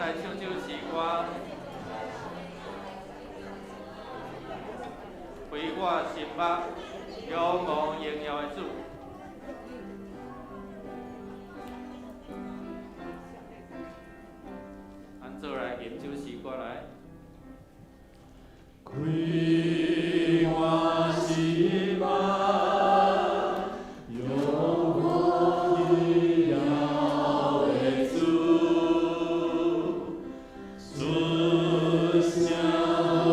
來唱這首詩歌，開我心目，仰望榮耀的主。咱做來吟這首詩歌來。開我心目，仰望榮耀的主，出聲何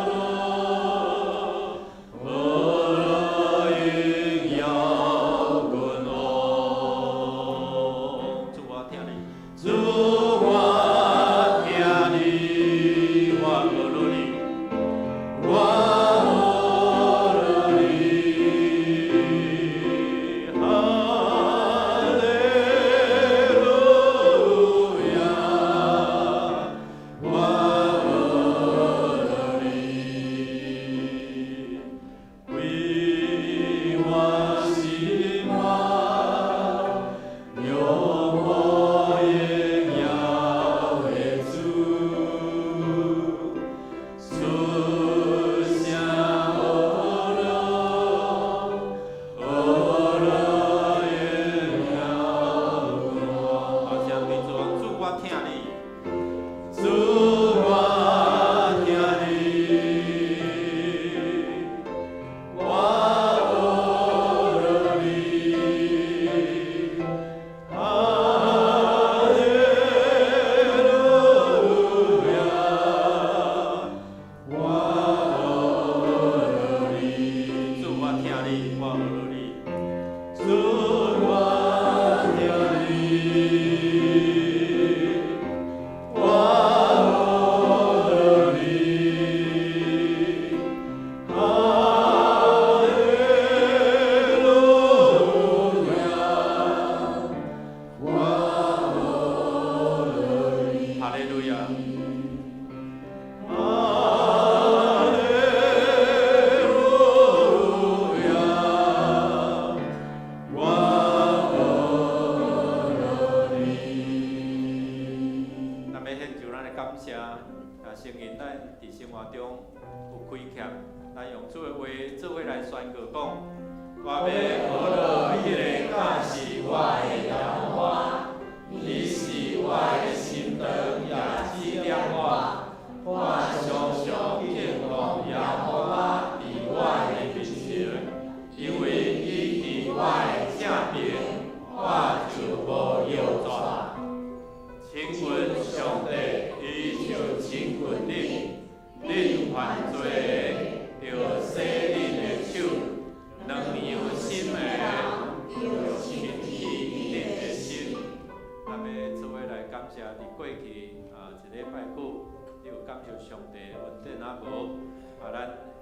樂，何樂榮耀君王。主我疼你，主我疼你，我學你，我學你，哈利路亞，我學你，開我心目，仰望榮耀的主，出聲何樂，何樂榮耀君王。大聲對主講，主我疼你，主我疼你，我學你，哈利路亞，我學你，主我疼你，我學你。主我疼你，我學你，哈利路亞，我學你。哈利路亞。哈利路亞，我學你。咱欲獻上咱的感謝，也承認咱佇生活中有虧欠，咱用主的話做伙來宣告講：我欲學你的教示我的耶和華，你是我的神燈，也指點我。我常常敬望耶和華佇我的面前，因為伊佇我的正邊，我就無搖轉。親近上帝，伊就親近恁；恁犯罪的，著洗恁的手；軟弱心的，著清潔恁的心。咱欲做伙來感謝佇過去一禮拜久，你有感受上帝的恩典啊無？咱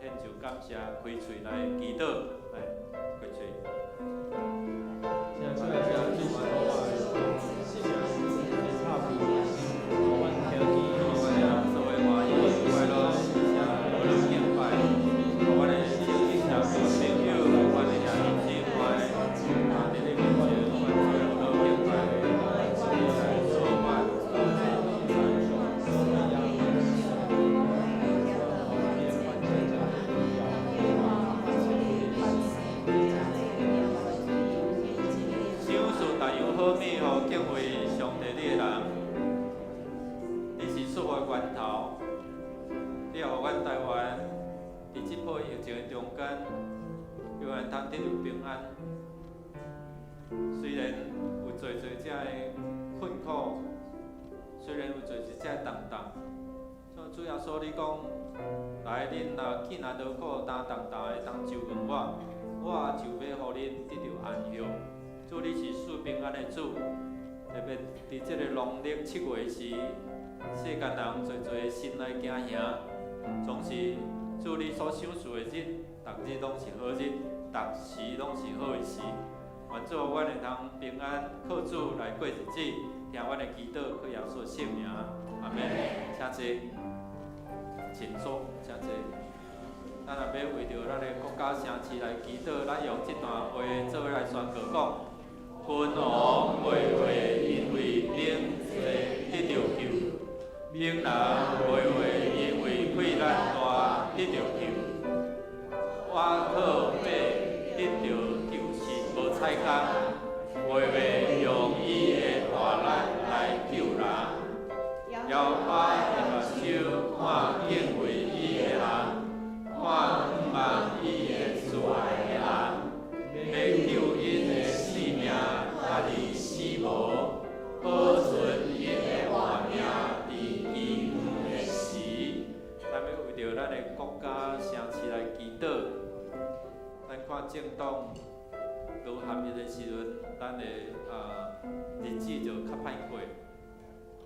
獻上感謝，開喙來祈禱，來開喙。請主來聽這首信是拍破的心，予阮聽見彼聲，做伙歡喜快樂，無論敬拜，予阮的聖經協會朋友，阮的兄弟姊妹，佇你面前，阮做無論敬拜，來祝福阮。賞賜逐樣好物予敬畏上帝你的人，你是祝福的源頭，你也予阮台灣佇這波疫情的中間，讓咱通得著平安。雖然有濟濟這的困苦，雖然有濟濟這的重擔，像主耶穌你講，來，恁若見難勞苦擔重擔的，當就近我，我就欲予恁得著安息。主，你是賜平安的主，特別佇這个農曆七月時，世間人濟濟心內驚嚇，總是主你所賞賜的日，逐日攏是好日，逐時攏是好的時。願主予阮會通平安靠主來過日子，聽阮的祈禱，靠耶穌聖名，阿們。請坐，請坐，請坐。咱若欲為著咱的國家城市來祈禱，咱用這段話做伙來宣告講：君王袂會因為冷濟得著救，政黨無合一的時陣，咱的日子就較歹過。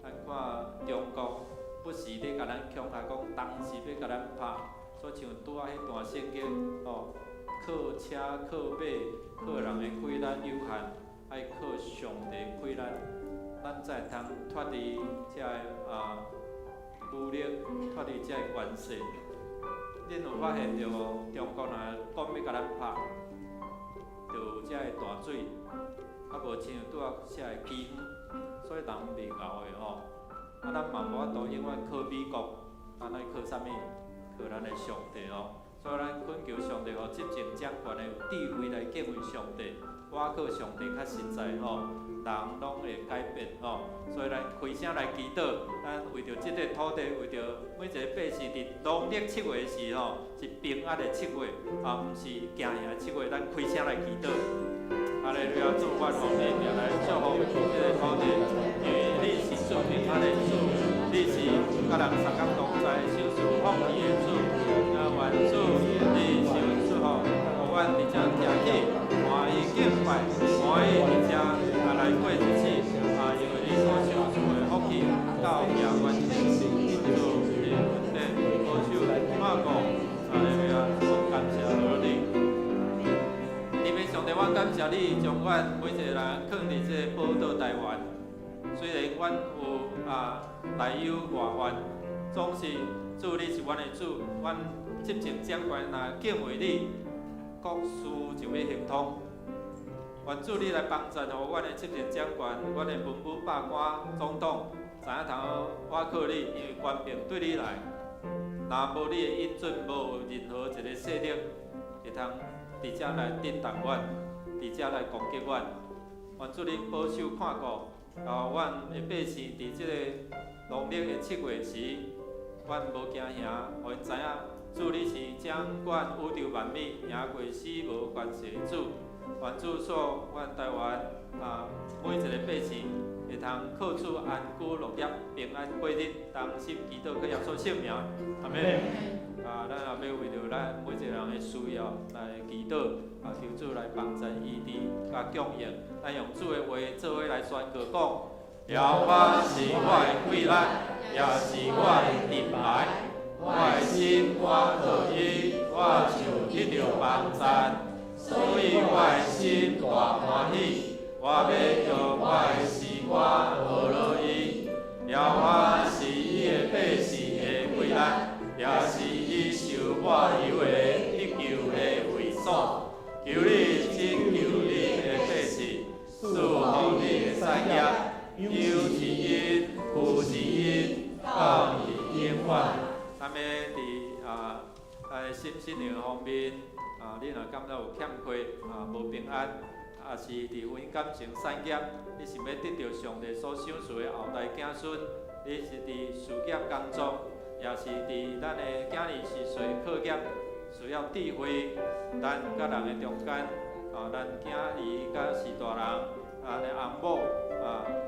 咱看中國不時咧共咱恐嚇，講當時欲共咱拍，所以像拄仔彼段聖經吼，靠車靠馬靠人的氣力有限，愛靠上帝氣力，咱才會通脫離這个武力，脫離這个權勢。恁有發現著無？中國若講欲共咱拍，就有這个大水，無親像拄仔寫的饑荒，所以人袂𠢕的吼。咱嘛無法度永遠靠美國，咱愛靠啥物？靠咱的上帝哦。所以咱懇求上帝，予執政掌權的有智慧來敬畏上帝，倚靠上帝較實在吼。人攏會改變吼，所以咱開聲來祈禱，咱為著這塊土地，為著每一个百姓佇農曆七月時吼，是平安的七月，毋是驚嚇的七月，咱開聲來祈禱。哈利路亞，主，阮奉你名來祝福這个土地，因為你是賜平安的主，你是佮人相共同在、賞賜福氣的主。願主你賞賜福，予阮佇遮徛起，歡喜敬拜，歡喜佇遮來過日子，因為你所賞賜的福氣，到遐完成。主你恩典保守看顧，哈利路亞，我感謝你。天父上帝，我感謝你，將阮每一個人囥佇這個寶島台灣。雖然阮有內憂外患，總是主你是阮的主，阮執政掌權若敬畏你，國事就欲亨通。願主你來幫贊予阮的執政長官，阮的文武百官、總統，知影通倚靠你，因為權柄對你來。若無你的允准，無任何一個勢力會通佇遮來震動阮，佇遮來攻擊阮。願主你保守看顧，予阮的百姓佇這個農曆的七月時，阮無驚嚇，予𪜶知影主你是掌管宇宙萬物、贏過死無權勢的主。願主賜阮台灣每一個百姓會通靠主安居樂業、平安過日，同心祈禱，靠耶穌聖名，阿門。咱也欲為著咱每一個人的需要來祈禱，求主來幫助醫治佮供應。咱用主的話做伙來宣告講：耶和華是我的氣力，也是我的盾牌，我的心倚靠伊，我就得著幫贊。所以我的心大歡喜，我欲用我的詩歌呵咾伊。耶和華是伊的百姓的氣力，也是伊受抹油的得救的衛所。求你拯救你的百姓，賜福你的產業，有一因，復一因，到永遠。咱欲佇身心靈方面，你若感覺有欠缺，無平安，抑是佇婚姻感情產業，你想欲得著上帝所賞賜的後代子孫，你是佇事業工作，也是佇咱的囝兒時歲課業，需要智慧，咱佮人的中間，咱囝兒佮序大人，的翁某，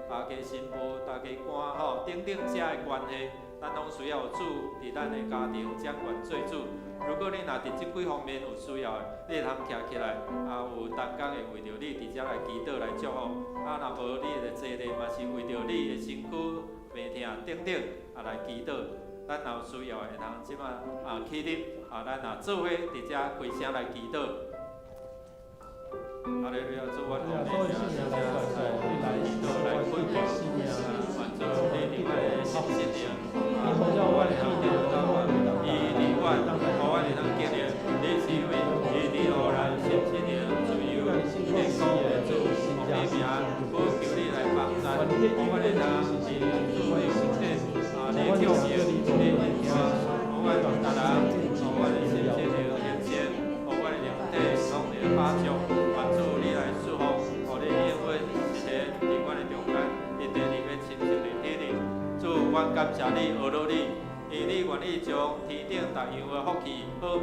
大家新婦、大家官吼等等遮的關係，咱攏需要主佇咱的家庭掌權做主。如果你若佇這幾方面有需要的，你會通徛起來，有同工會為著你佇遮來祈禱來祝福。若無你會坐咧，嘛是為著你的身軀病痛等等來祈禱。咱若有需要的，會通這馬起立，咱若做伙佇遮開聲來祈禱。哈利路亞，主，阮奉你名來祈禱來懇求，願主你佇阮的心心靈，予阮會通得到醫治阮，予阮會通經歷你是位醫治予咱身心靈自由健康的主，奉你名，懇求你來幫贊，予阮會通佇主的恩典，你供應，你恩典，予阮逐人，予阮的身心靈平靜，予阮的靈體攏會飽足。願主你來祝福，予你應允實現佇阮的中間，一定你欲親自來體裡。主，阮感謝你，呵咾你，因為你願意將天頂逐樣的福氣、好物，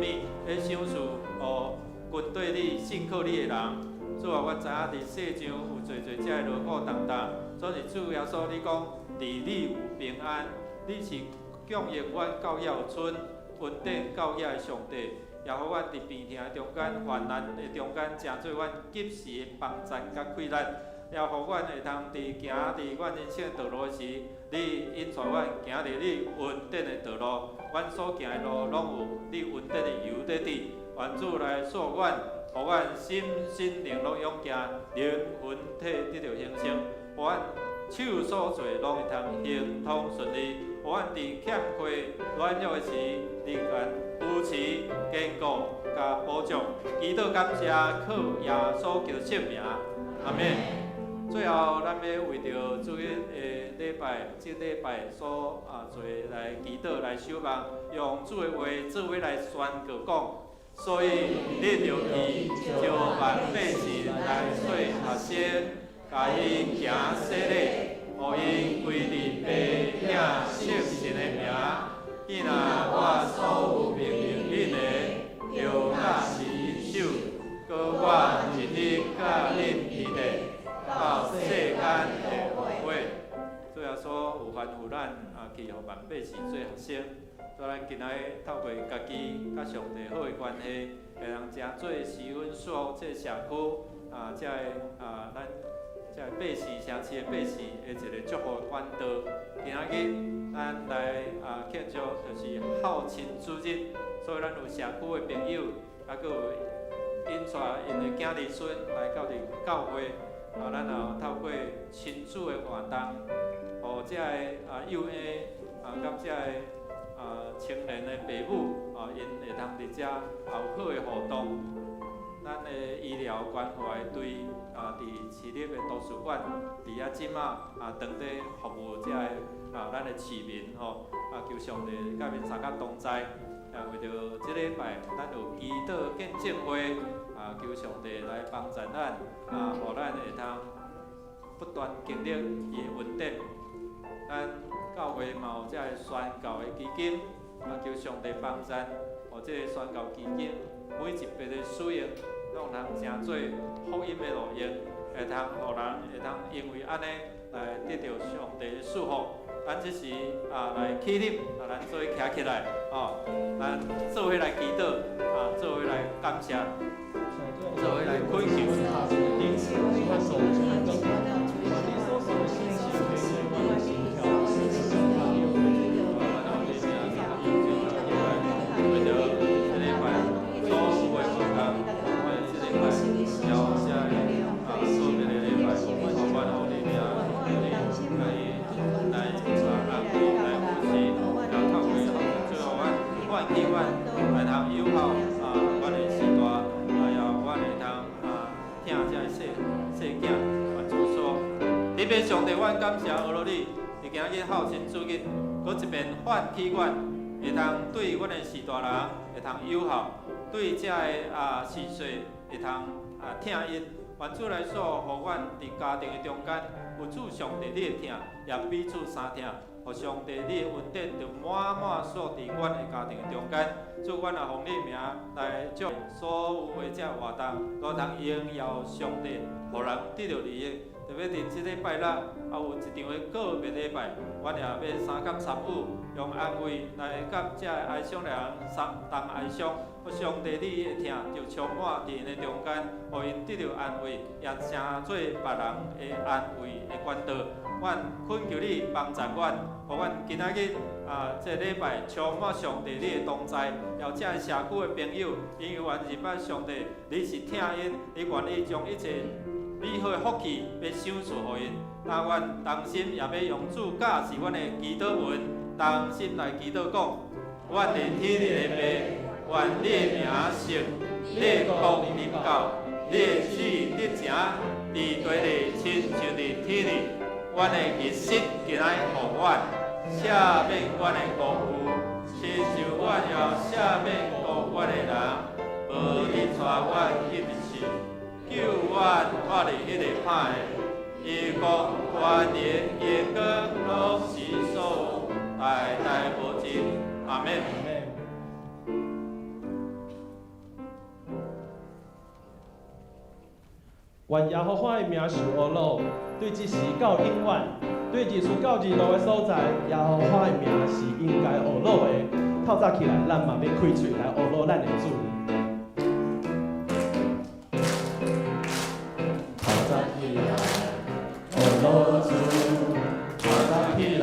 來賞賜予跟綴你、信靠你的人。主啊，阮知影佇世上有濟濟遮的勞苦擔擔，總是主耶穌你講，佇你有平安，你是供應阮到遐有剩恩典到遐的上帝。也予阮佇病痛的中間、患難的中間，成做阮及時的幫贊佮氣力，也予阮會通佇行佇阮人生的道路時，你引帶阮行佇你恩典的道路，阮所行的路攏有你恩典的油佇滴。願主來賜阮，予阮心身靈攏勇健，靈魂體得著興盛，予阮手所做攏會通亨通順利，予阮佇欠缺軟弱的時，你共扶持、堅固、佮保障。祈禱感謝，靠耶穌基督聖名，阿們。最後，咱欲為著主日的禮拜，這禮拜所做來祈禱來守望，用主的話做伙來宣告講。所以，恁著去召萬百姓來做學生，共𪜶行洗禮，予𪜶歸佇父子聖神的名。見若我所有命令恁的，著教示𪜶守，閣我日日佮恁佇咧，到世間的末尾。主耶穌有吩咐咱去予萬百姓做學生。所以咱今仔日透過家己佮上帝好的關係，會通成做施恩所這社區這个咱這个百姓城市的百姓的一個祝福的管道。今仔日咱來慶祝就是孝親主日，所以咱有社區的朋友，閣有𪜶帶𪜶的囝兒孫來到佇教會，咱也有透過親子的活動，予這个幼嬰佮這个青年的爸母，𪜶會通佇遮有好的互動。咱的醫療關懷隊佇市立的圖書館，佇遐這馬當咧服務這个咱的市民吼，求上帝佮𪜶三甲同在。為著這禮拜，咱有祈禱見證會，求上帝來幫助咱，予咱會通不斷經歷伊的恩典。咱教會嘛有這个宣教的基金，求上帝幫助，予這个宣教基金每一筆的使用，攏通成做福音的路用，會通予人會通因為按呢來得著上帝的祝福。咱這時來起立，咱做伙徛起來，吼，咱做伙來祈禱，做伙來感謝，做伙來懇求。為著這禮拜所有的活動，阮這禮拜邀這个特別的禮拜，予阮予你名，來來安慰來扶持，也透過最後阮喚起阮來通友好阮的序大，也阮會通疼這个細細囝，願主說，特別上帝，阮感謝阿羅你，佇今日孝親主日，閣一遍喚起阮，會通對阮的序大人會通友好，對這个序細會通疼𪜶。願主來賜予阮佇家庭的中間有主上帝你的疼，也彼此相疼，予上帝你的恩典就滿滿賜佇阮的家庭的中間。主，阮也奉你名來將所有的這活動，攏通榮耀上帝，予人得著利益。特別佇這禮拜六，也有一場的告別禮拜，阮也欲相佮參與，用安慰來佮這个哀傷的人相同哀傷。上帝你的疼就充滿佇𪜶的中間，予𪜶得著安慰，也成做別人的安慰的管道。阮懇求你幫助阮，予阮今仔日這禮拜充滿上帝你的同在，邀這個社區的朋友，因為阮認捌上帝，你是疼𪜶，你願意將一切美好的福氣欲賞賜予𪜶。那阮同心也欲用主教示阮的祈禱文，同心來祈禱講：阮佇天頂的父，願你的名聖，你的國臨到，你的旨意得成，佇地裏親像佇天裡。阮的日食今仔予阮，赦免阮的過誤，親像阮也赦免告阮的人，無你帶阮入試，救阮脫離彼个歹的。因為權能榮光攏是所有，代代無盡。阿們。願耶和華的名受呵咾，對這時到永遠，對日出到日落的所在，耶和華的名是應該呵咾的。透早起來，咱嘛欲開喙來學落咱的主。透早起來，學落主，透早起來，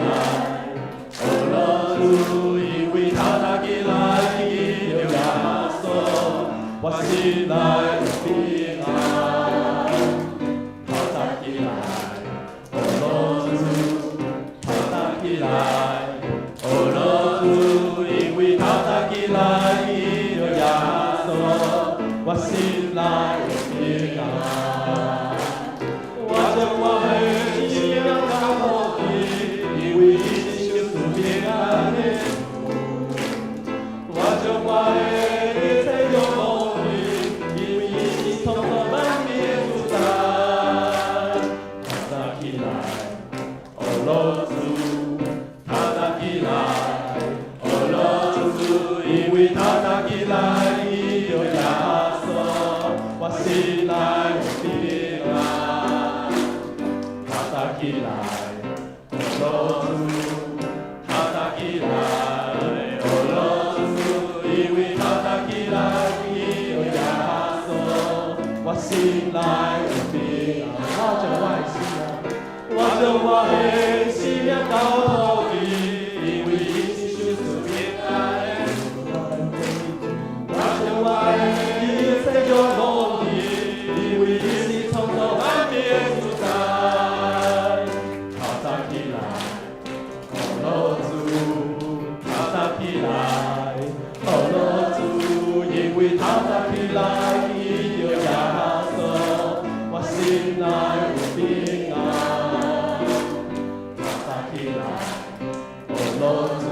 學落主，因為透早起來，見著耶穌，我心內有平安。透早起來，學落主，透早起來，學落主，因為透早起來，見著耶穌，我心內有平安。我將我的生命交予伊，因為伊是賞賜平安的主。我將我的一切仰望伊，因為伊是創造萬物的主宰。透早起來，學落主，透早起來，學落主，因為透早起來，見著耶穌，我心內有平安。透早起來，學落主，透早起來，學落主，因為透早起來，見著耶穌，我心內有平安。我將我的生命，我將我的生命交予伊，因為伊是賞賜平安的主。我將我的一切仰望伊，因為伊是創造萬物的主宰。透早起來，學落主，透早起來，學落主，因為透早起來，見著耶穌，我心內有平安。透早起來，學落主，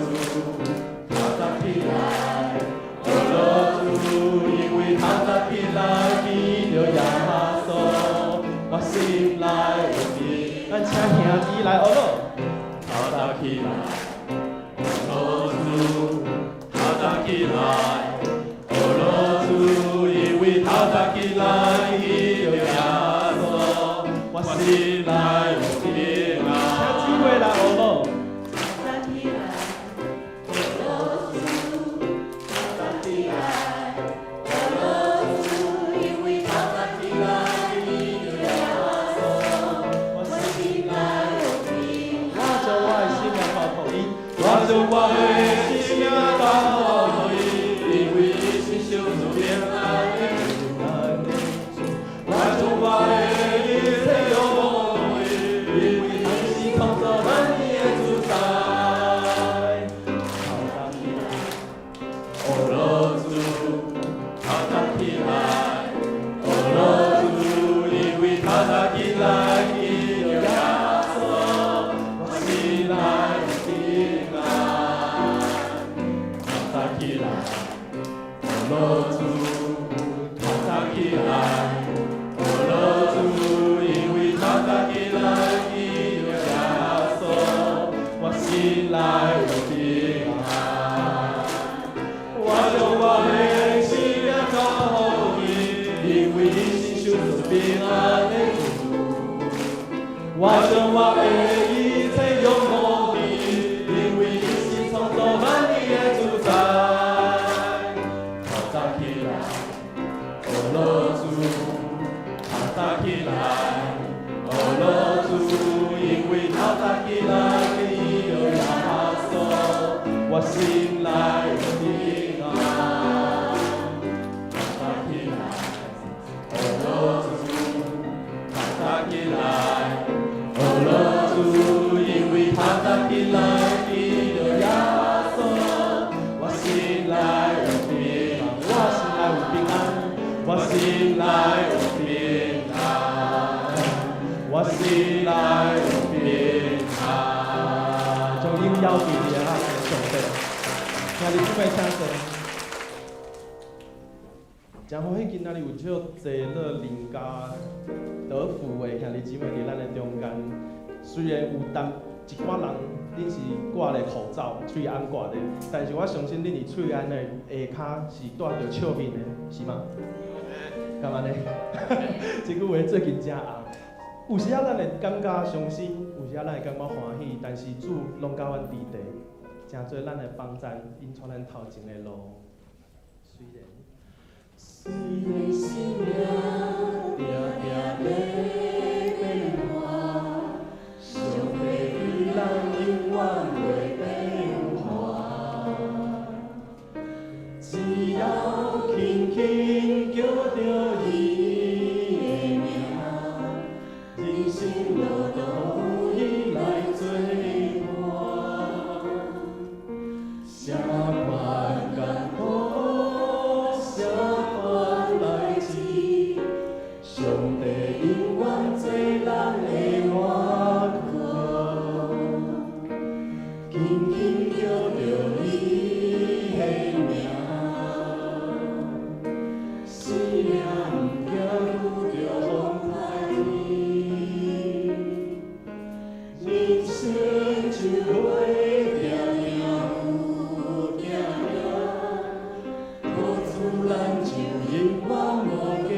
透早起來，學落主，因為透早起來，見著耶穌，我心內有平咱請兄弟來學落。透早起來，學落主，透早起來，學落主，因為透早起來，見著耶穌，我心內有平安。請姊妹來學落。早起來，學落主，透早起來，學落主，因為透早起來，見著耶穌，我心內有平我將我的生命交予伊，我將我的生命交予伊，因為伊是賞賜平安的主。我將我的一切仰望伊，因為伊是創造萬物的主宰。透早起來，學落主，透早起來，學落主，因為透早起來，見著耶穌，我心內有平安。透早起來，學落主，透早起來，學落主，因為透早起來，見著耶穌，我心內有平安。我將我的生命交予伊，因為伊是賞賜平安的主。我將我的一切仰望伊，因為伊是創造萬物的主宰。透早起來，學落主，透早起來，學落主，因為透早起來，見著耶穌，我心內有平安。透早起來，學落主，透早起來，學落主，因為透早起來，見著耶穌，我心內有平安。我心內有平安，我心內有平安，我心內有平安。將榮耀歸予咱的上帝。兄弟姊妹請坐。真歡喜今仔日有足濟樂林家德福的兄弟姊妹佇咱的中間。雖然有淡一寡人恁是掛咧口罩，喙罨掛咧，但是我相信恁佇喙罨的下跤是帶著笑面的，是嗎？敢按呢？這句話最近誠紅。有時仔咱會感覺傷心，有時仔咱會感覺歡喜，但是主攏佮阮佇佇。成做咱的幫贊，引帶咱頭前的路。雖然雖然生命定定欲變化，上帝對咱永遠袂變化。只要輕輕叫著伊的名，人生路途有伊來做伴。啥款艱苦，啥款代誌，上帝永遠做咱的倚靠。輕輕叫著伊的名，生命毋驚拄著風颱天，人生樹尾定定有行行，靠主咱就永遠無減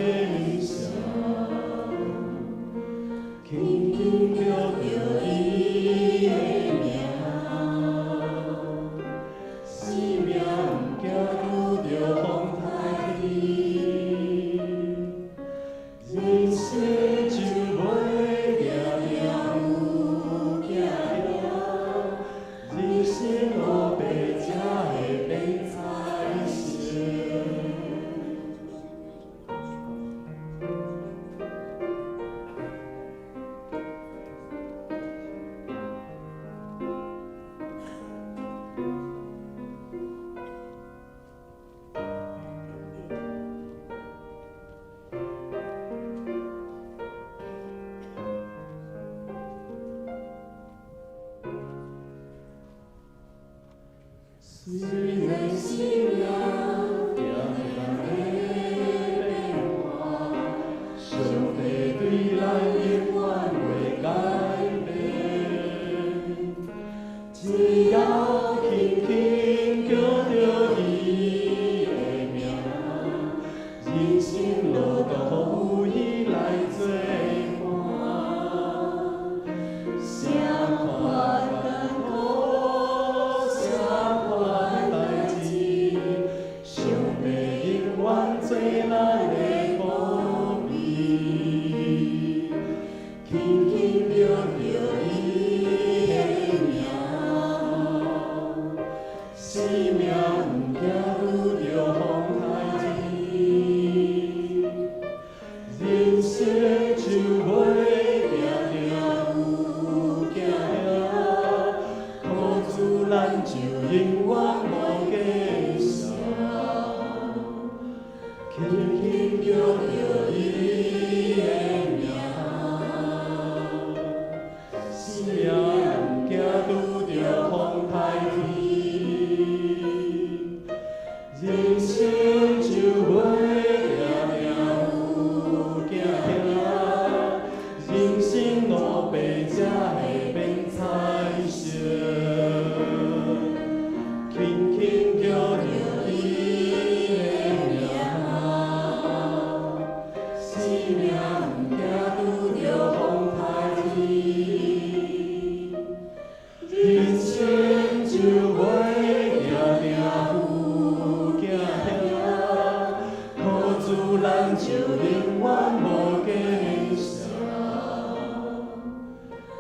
少。輕輕叫著伊的名，生命毋驚拄著風颱天，人生樹尾定定有行行，人生路白才會變彩色。雖然生命定定欲變化，上帝對咱永遠袂改變。只要輕輕叫著伊的名，人生路途有伊來做伴。啥款艱苦，啥款代誌，上帝永遠做咱的保庇。輕輕叫著伊的名，生命毋驚拄著風颱天，人生樹尾定定有行行，靠主咱就永遠無減少。輕輕叫著伊的名，生命毋驚拄著風颱天，人生樹尾定定有行行，人生路白才會變彩色。輕輕叫著伊的名，生命毋驚拄著風颱天，人生樹尾定定有行行，靠主咱就永遠無減少。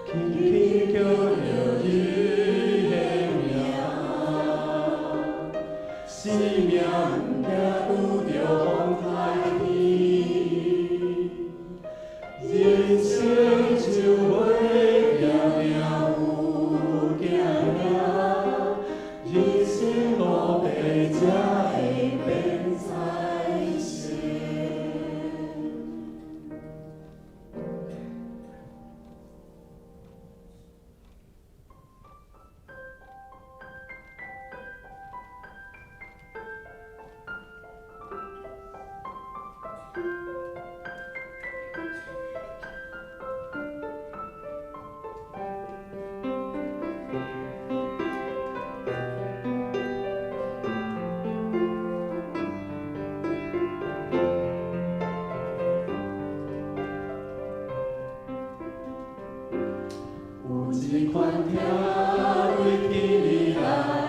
輕輕叫著伊的名，生命毋驚拄著風颱天，人生樹尾定定有行行，人生路白才會變彩色。有一款疼對天裡來，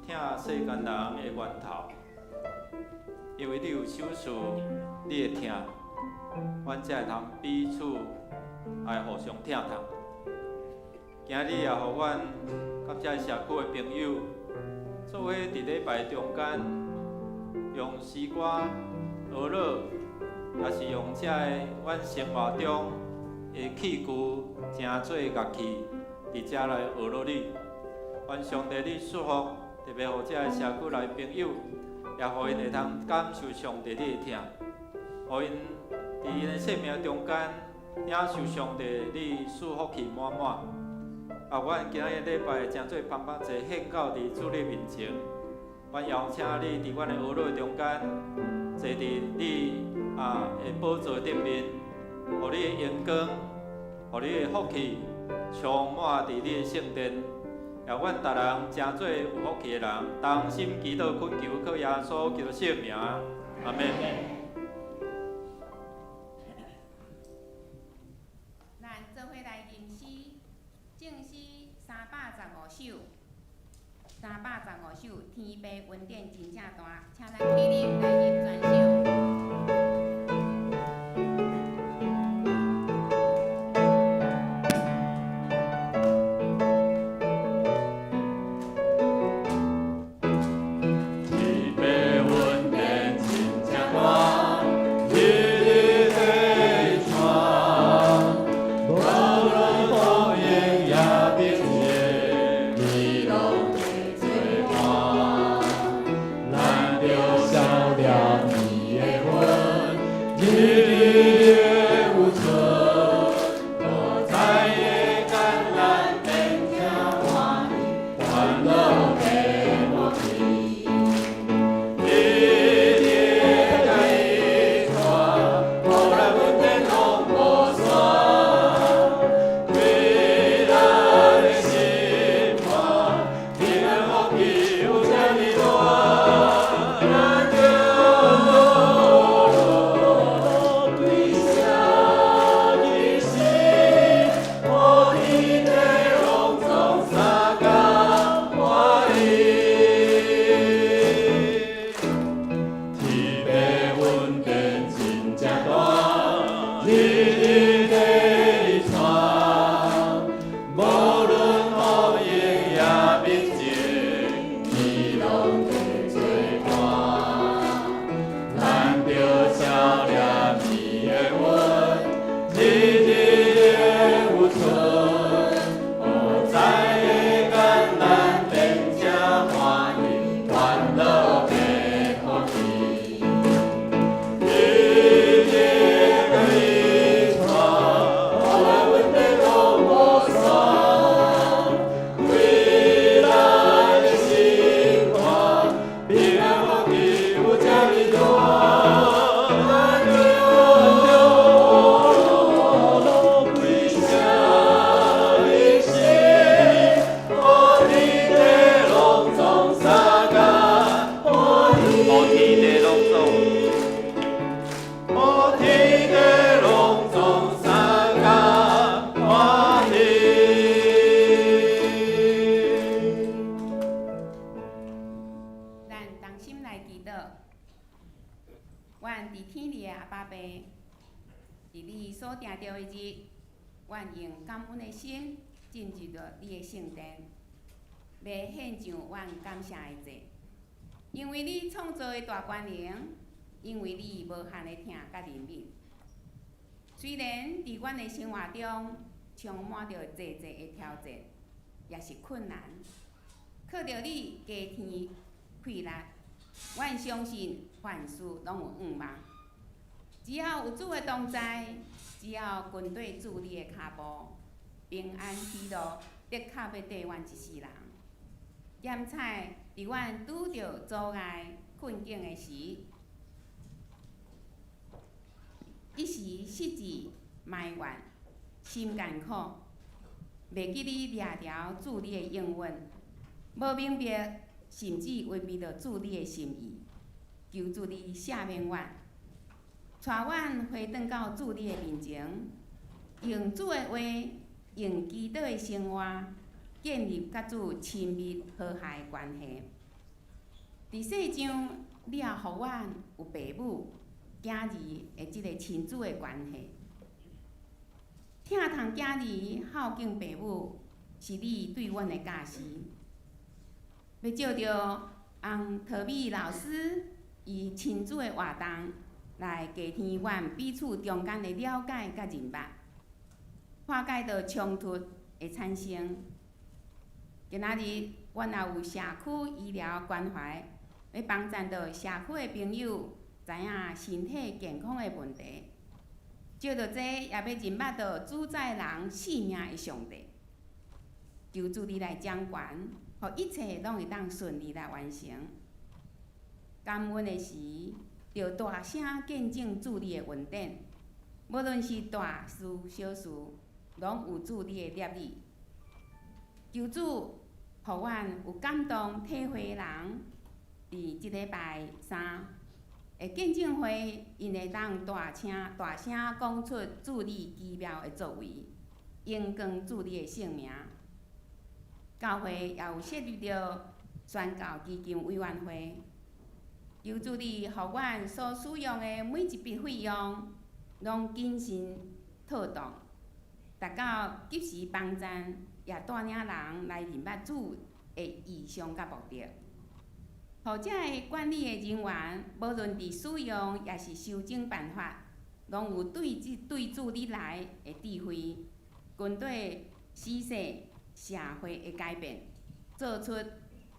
疼世間人的源頭，因為你有賞賜你的疼，阮才會通彼此來互相疼痛。今日也予阮佮遮社區的朋友，做伙佇禮拜中間，用詩歌、歌樂，抑是用遮个阮生活中的器具，成做樂器，佇遮來學樂你。願上帝你祝福，特別予遮个社區內朋友，也予𪜶會通感受上帝你的疼，予𪜶佇𪜶的生命中間領受上帝你賜福氣滿滿。啊，阮今仔日禮拜成做磅磅祭獻到佇主你面前，阮邀請你佇阮的呵咾中間，坐佇你的寶座頂面，予你的榮光，予你的福氣充滿佇你的聖殿。也阮逐人成做有福氣的人，同心祈禱懇求，靠耶穌基督聖名，阿們。咱做伙來吟詩，正詩315首，315首，天父恩典真正大，請咱起立來吟全首。阮佇天裡的阿爸父，佇你所定著的日，阮用感恩的心進入著你的聖殿，欲獻上阮感謝的祭。因為你創造的大權能，因為你無限的疼佮憐憫。雖然佇阮的生活中充滿著濟濟的挑戰，也是困難，靠著你加添氣力，阮相信凡事攏有向望。只要有主的同在，只要跟綴主你的跤步，平安喜樂的確欲綴阮一世人。減彩佇阮拄著阻礙困境的時，一時失志埋怨，心艱苦，袂記你掠牢主你的應允，無明白，甚至違背著主你的心意，求主你赦免阮，帶阮回轉到主你的面前，用主的話，用祈禱的生活，建立佮主親密和諧的關係。伫世上，你也予阮有爸母、囝兒的這个親子的關係。疼痛囝兒、孝敬爸母，是你對阮的教示。欲藉著翁桃美老師伊親子的活動，來加添阮彼此中間的了解佮認捌，化解著衝突的產生。今仔日，阮也有社區醫療關懷，欲幫贊著社區的朋友知影身體健康的問題。藉著這，也欲認捌著主宰人性命的上帝。求主你來掌權，予一切攏會當順利來完成。感恩的時，著大聲見證主你的恩典，無論是大事小事，攏有主你的攝理。求主，予阮有感動體會人，佇這禮拜三的見證會，𪜶會當大聲大聲講出主你奇妙的作為，榮光主你的聖名。教會也有設立著宣教基金委員會，求主你予阮所使用的每一筆費用，攏謹慎妥當，達到及時幫贊，也帶領人來認捌主的異象佮目的。予遮个管理的人員，無論佇使用抑是修整辦法，攏有對這對主你來的智慧，針對時勢社會的改變，做出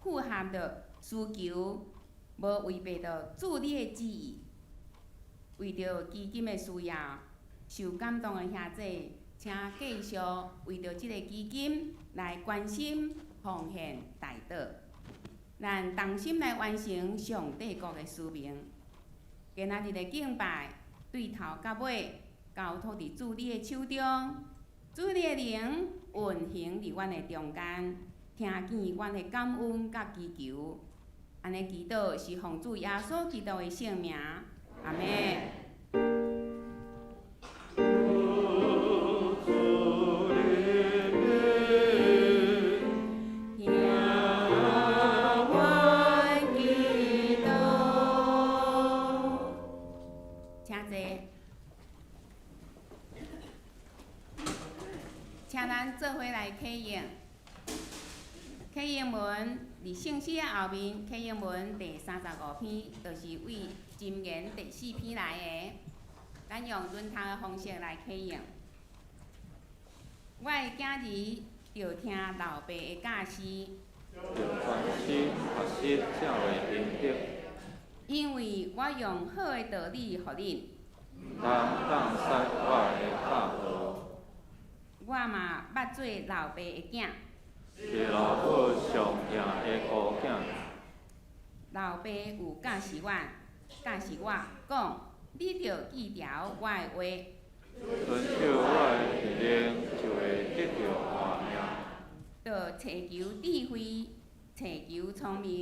符合著需求，無違背著主你的旨意。為著基金的需要，受感動的兄弟，請繼續為著這个基金來關心、奉獻、代禱。咱同心來完成上帝國的使命。今仔日的敬拜，對頭到尾交託佇主你的手中，主你的靈運行佇阮的中間，聽見阮的感恩佮祈求。按呢祈禱是奉主耶穌基督的聖名，阿們。聽阮祈禱，請坐。請咱做伙來啟應。啟應文佇聖詩的後面，啟應文第35篇，就是對箴言第四篇來的。咱用輪讀的方式來啟應。我的囝兒著聽老爸的教示，著專心學習才會明白。因為我用好的道理予恁。毋通放捨我的教導。我嘛捌做老爸的囝。是老母上疼的孤囝。老爸有教示我，教示我講，你著記牢我的話。遵守我的命令，就會得著活命。著尋求智慧，尋求聰明，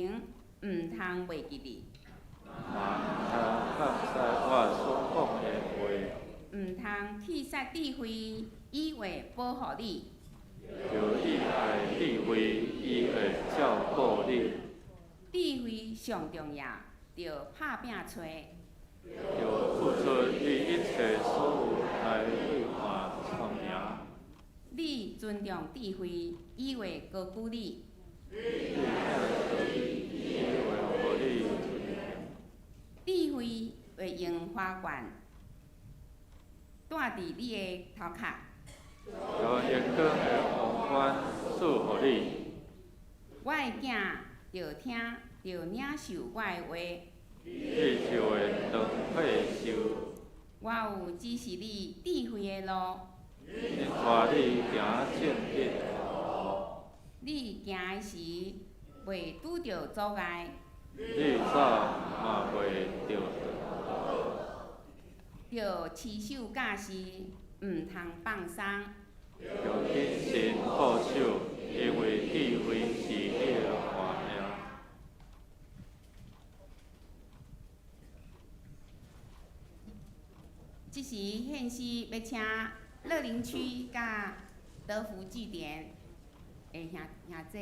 毋通袂記得。嘛毋通放捨我所講的話。毋通棄殺智慧，伊會保護你。著喜愛智慧，伊會照顧你。智慧上重要，著拍拚揣。著付出你一切所有來兌換聰明。你尊重智慧，伊會高舉你。你聽道理，伊會予你尊榮。智慧會用花冠戴佇你的頭殼。將榮光的王冠賜予你。我的囝著聽，著領受我的話。你就會長歲壽。我有指示你智慧的路。帶你行正直的路。你行的時，袂拄著阻礙。你走嘛袂著倒。著持守教示，毋通放鬆。著謹慎保守，因為智慧是你的活命。這時獻詩欲請樂齡區佮德福據點的兄兄姐。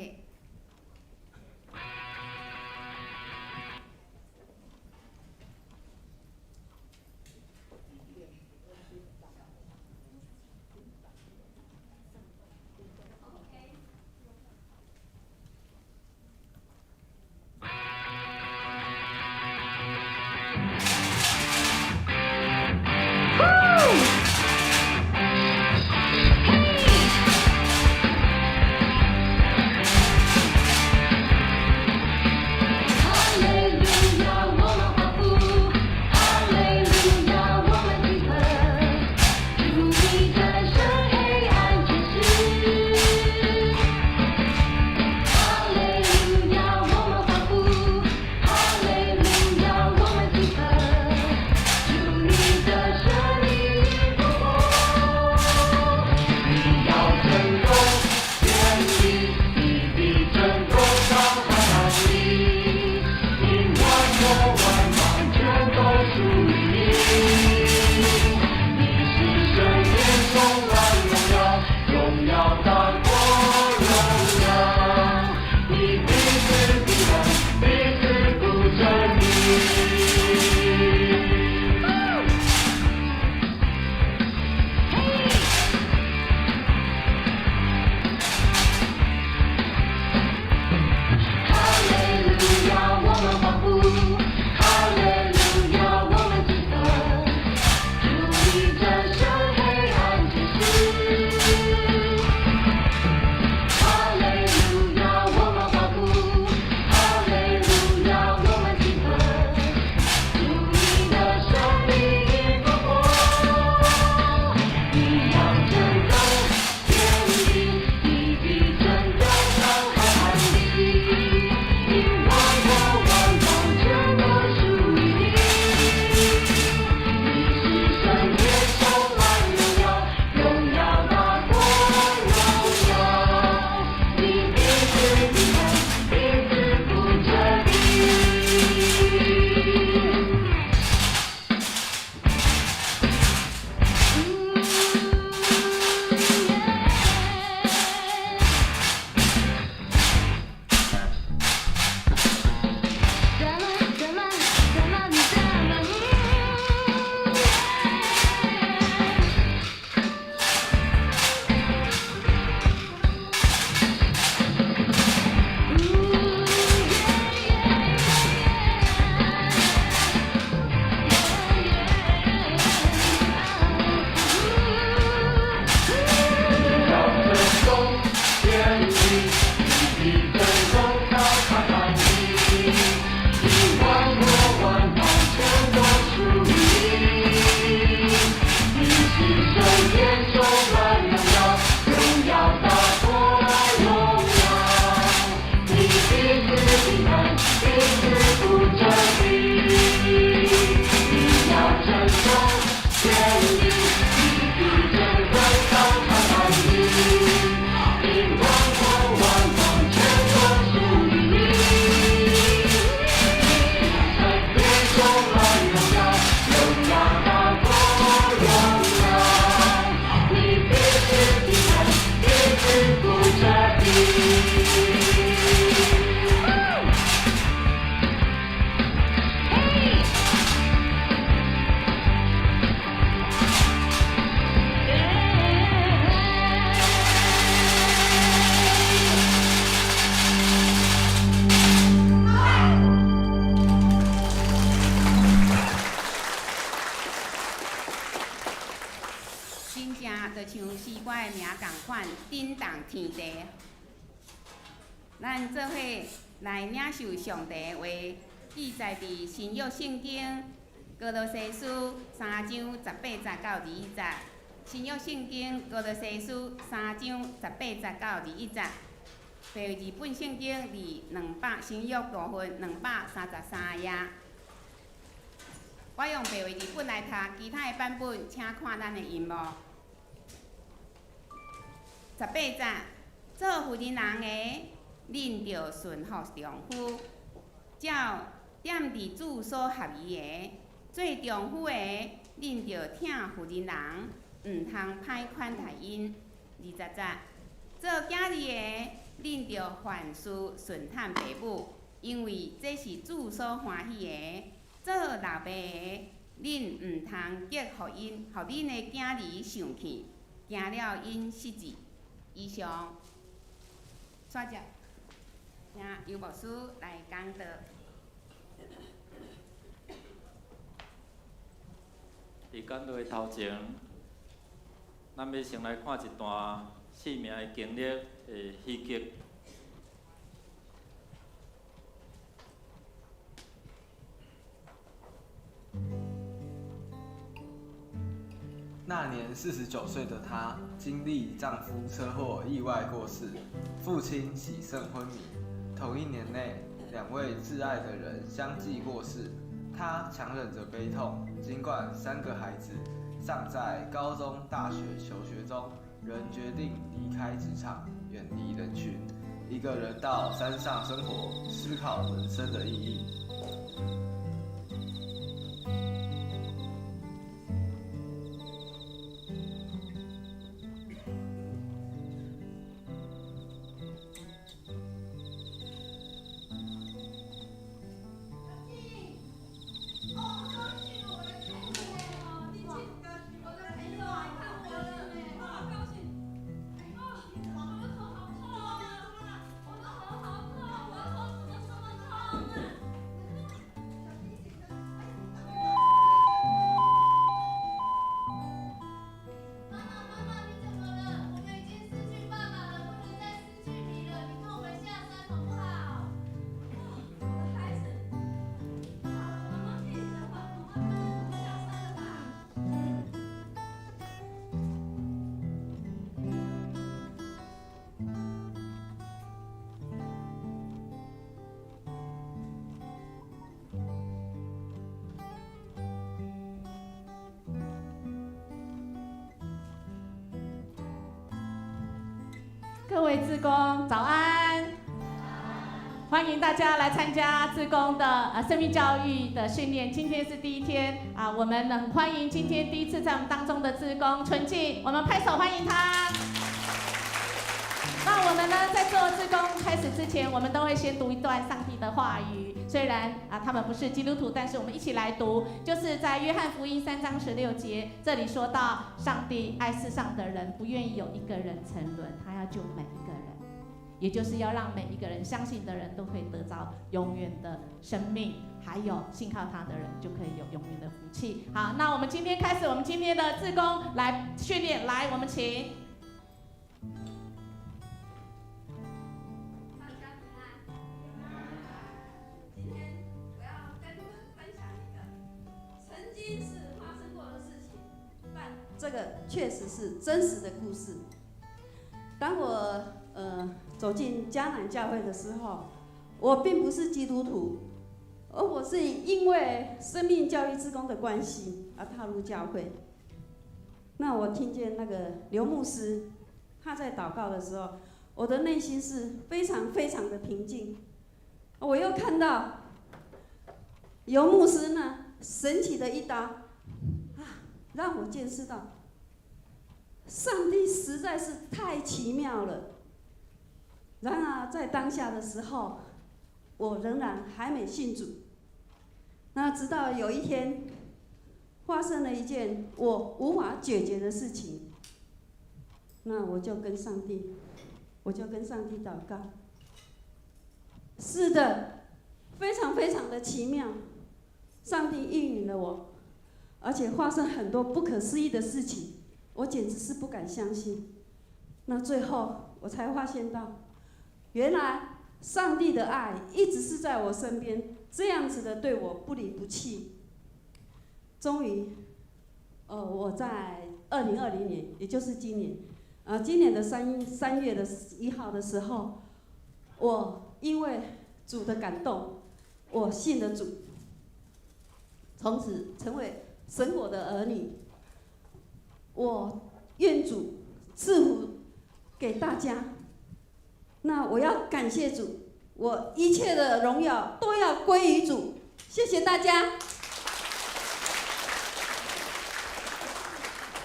震动天地。咱做伙來領受上帝的話，記載佇新約聖經歌羅西書三章十八節到21節。新約聖經歌羅西書三章十八節到21節。白話字本聖經佇兩百新約部分233頁。我用白話字本來讀，其他的版本請看咱的螢幕。十八節，做婦人人的，恁著順服丈夫，照踮佇主所合宜的；做丈夫的，恁著疼婦人人，毋通歹款待𪜶。20節，做囝兒的，恁著凡事順趁爸母，因為這是主所歡喜的。做老爸的，恁毋通激予𪜶，予恁的囝兒生氣，驚了𪜶失志。以上，煞接，請游牧師來講道。佇講道的頭前，咱欲先來看一段生命的經歷的戲劇。那年49歲的她，經歷丈夫車禍意外過世，父親洗腎昏迷。同一年內，兩位摯愛的人相繼過世。她強忍着悲痛，儘管三個孩子尚在高中、大學求學中，仍決定離開職場，遠離人群，一個人到山上生活，思考人生的意義。位志工早安，歡迎大家來參加志工的生命教育的訓練。今天是第一天啊，我們很歡迎今天第一次在我們當中的志工純淨，我們拍手歡迎他。那我們呢，在做志工開始之前，我們都會先讀一段上帝的話語。雖然啊，他們不是基督徒，但是我們一起來讀，就是在約翰福音3章16節，這裡說到上帝愛世上的人，不願意有一個人沉淪，他要救每一個人，也就是要讓每一個人相信的人都可以得着永遠的生命，還有信靠他的人就可以有永遠的福氣。好，那我們今天開始我們今天的志工來訓練，來，我們請。大家平安。今天我要跟你們分享一個曾經是發生過的事情，但這個確實是真實的故事。當我走進迦南教會的時候，我並不是基督徒，而我是因為生命教育志工的關係而踏入教會。那我聽見那個劉牧師他在禱告的時候，我的內心是非常非常的平靜。我又看到尤牧師呢神奇的一刀啊，讓我見識到上帝實在是太奇妙了。然而在當下的時候，我仍然還沒信主。那直到有一天，發生了一件我無法解決的事情，那我就跟上帝禱告。是的，非常非常的奇妙，上帝應允了我，而且發生很多不可思議的事情，我簡直是不敢相信。那最後我才發現到，原來上帝的愛一直是在我身邊，這樣子的對我不離不棄。終於，我在2020年，也就是今年，今年的3月的1號的時候，我因為主的感動，我信了主，從此成為神國的兒女。我願主賜福給大家。那我要感謝主，我一切的榮耀都要歸於主。謝謝大家。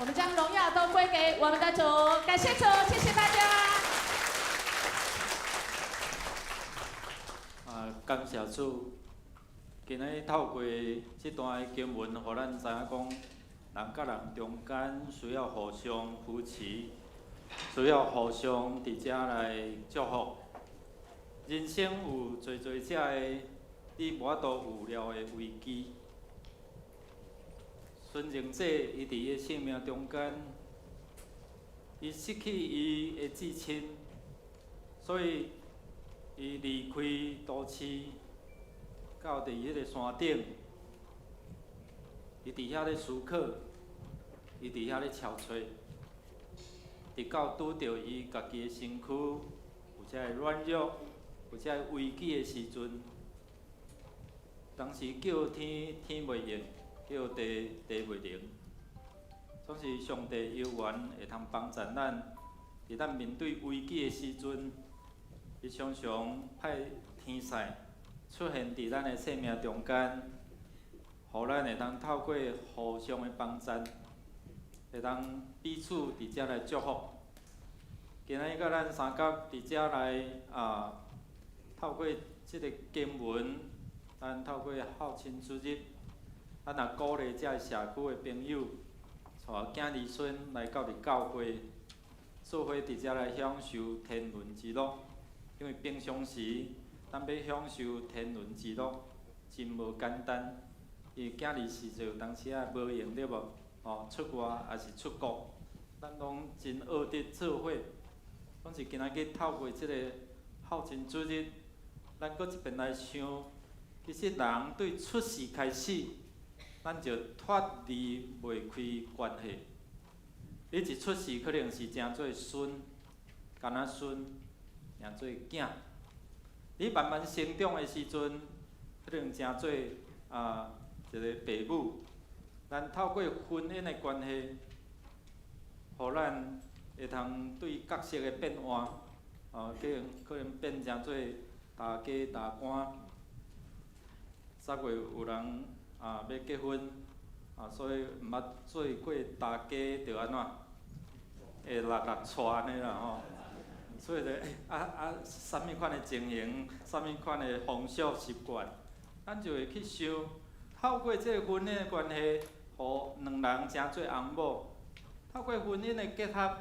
我們將榮耀都歸給我們的主，感謝主，謝謝大家。啊，感謝主！今日透過這段的經文，予咱知影講，人佮人中間需要互相扶持，需要互相佇遮來祝福。人生有濟濟遮个你無法度預料的危機。孫榮哲伊佇伊的生命中間，伊失去伊的至親，所以伊離開都市，到佇彼個山頂，伊佇遐咧思考，伊佇遐咧憔悴，直到拄著伊家己的身軀有遮个軟弱、有遮个危機的時陣，當時叫天天袂應，叫地地袂靈，總是上帝猶原會通幫助咱，佇咱面對危機的時陣，伊常常派天使出現佇咱的生命中間，予咱會當透過互相的幫助，會當彼此佇遮來祝福。今仔日佮咱三甲佇遮來啊，透過這個經文，咱透過孝親主日，咱也鼓勵遮個社區的朋友，帶囝兒孫來到佇教會，做伙佇遮來享受天倫之樂。因為平常時，咱欲享受天倫之樂，真無簡單。因為囝兒時陣有當時仔無閒對無？哦，出外抑是出國，咱攏真學得做伙。總是今仔日透過這個孝親主日，咱閣一遍來想，其實人對出世開始，咱就脫離袂開關係。你一出世可能是成做孫，敢若孫，成做囝。你慢慢成長的時陣，可能成做一個爸母。咱透過婚姻的關係，予咱會通對角色的變換，哦，可能變成做大家大官。10月有人啊欲結婚，啊，所以毋捌做過大家就按怎？會落落掣按呢啦吼。所以就啥物款的情形，啥物款的風俗習慣，咱就會去想，透過這個婚姻的關係，予兩人成做翁某；透過婚姻的結合，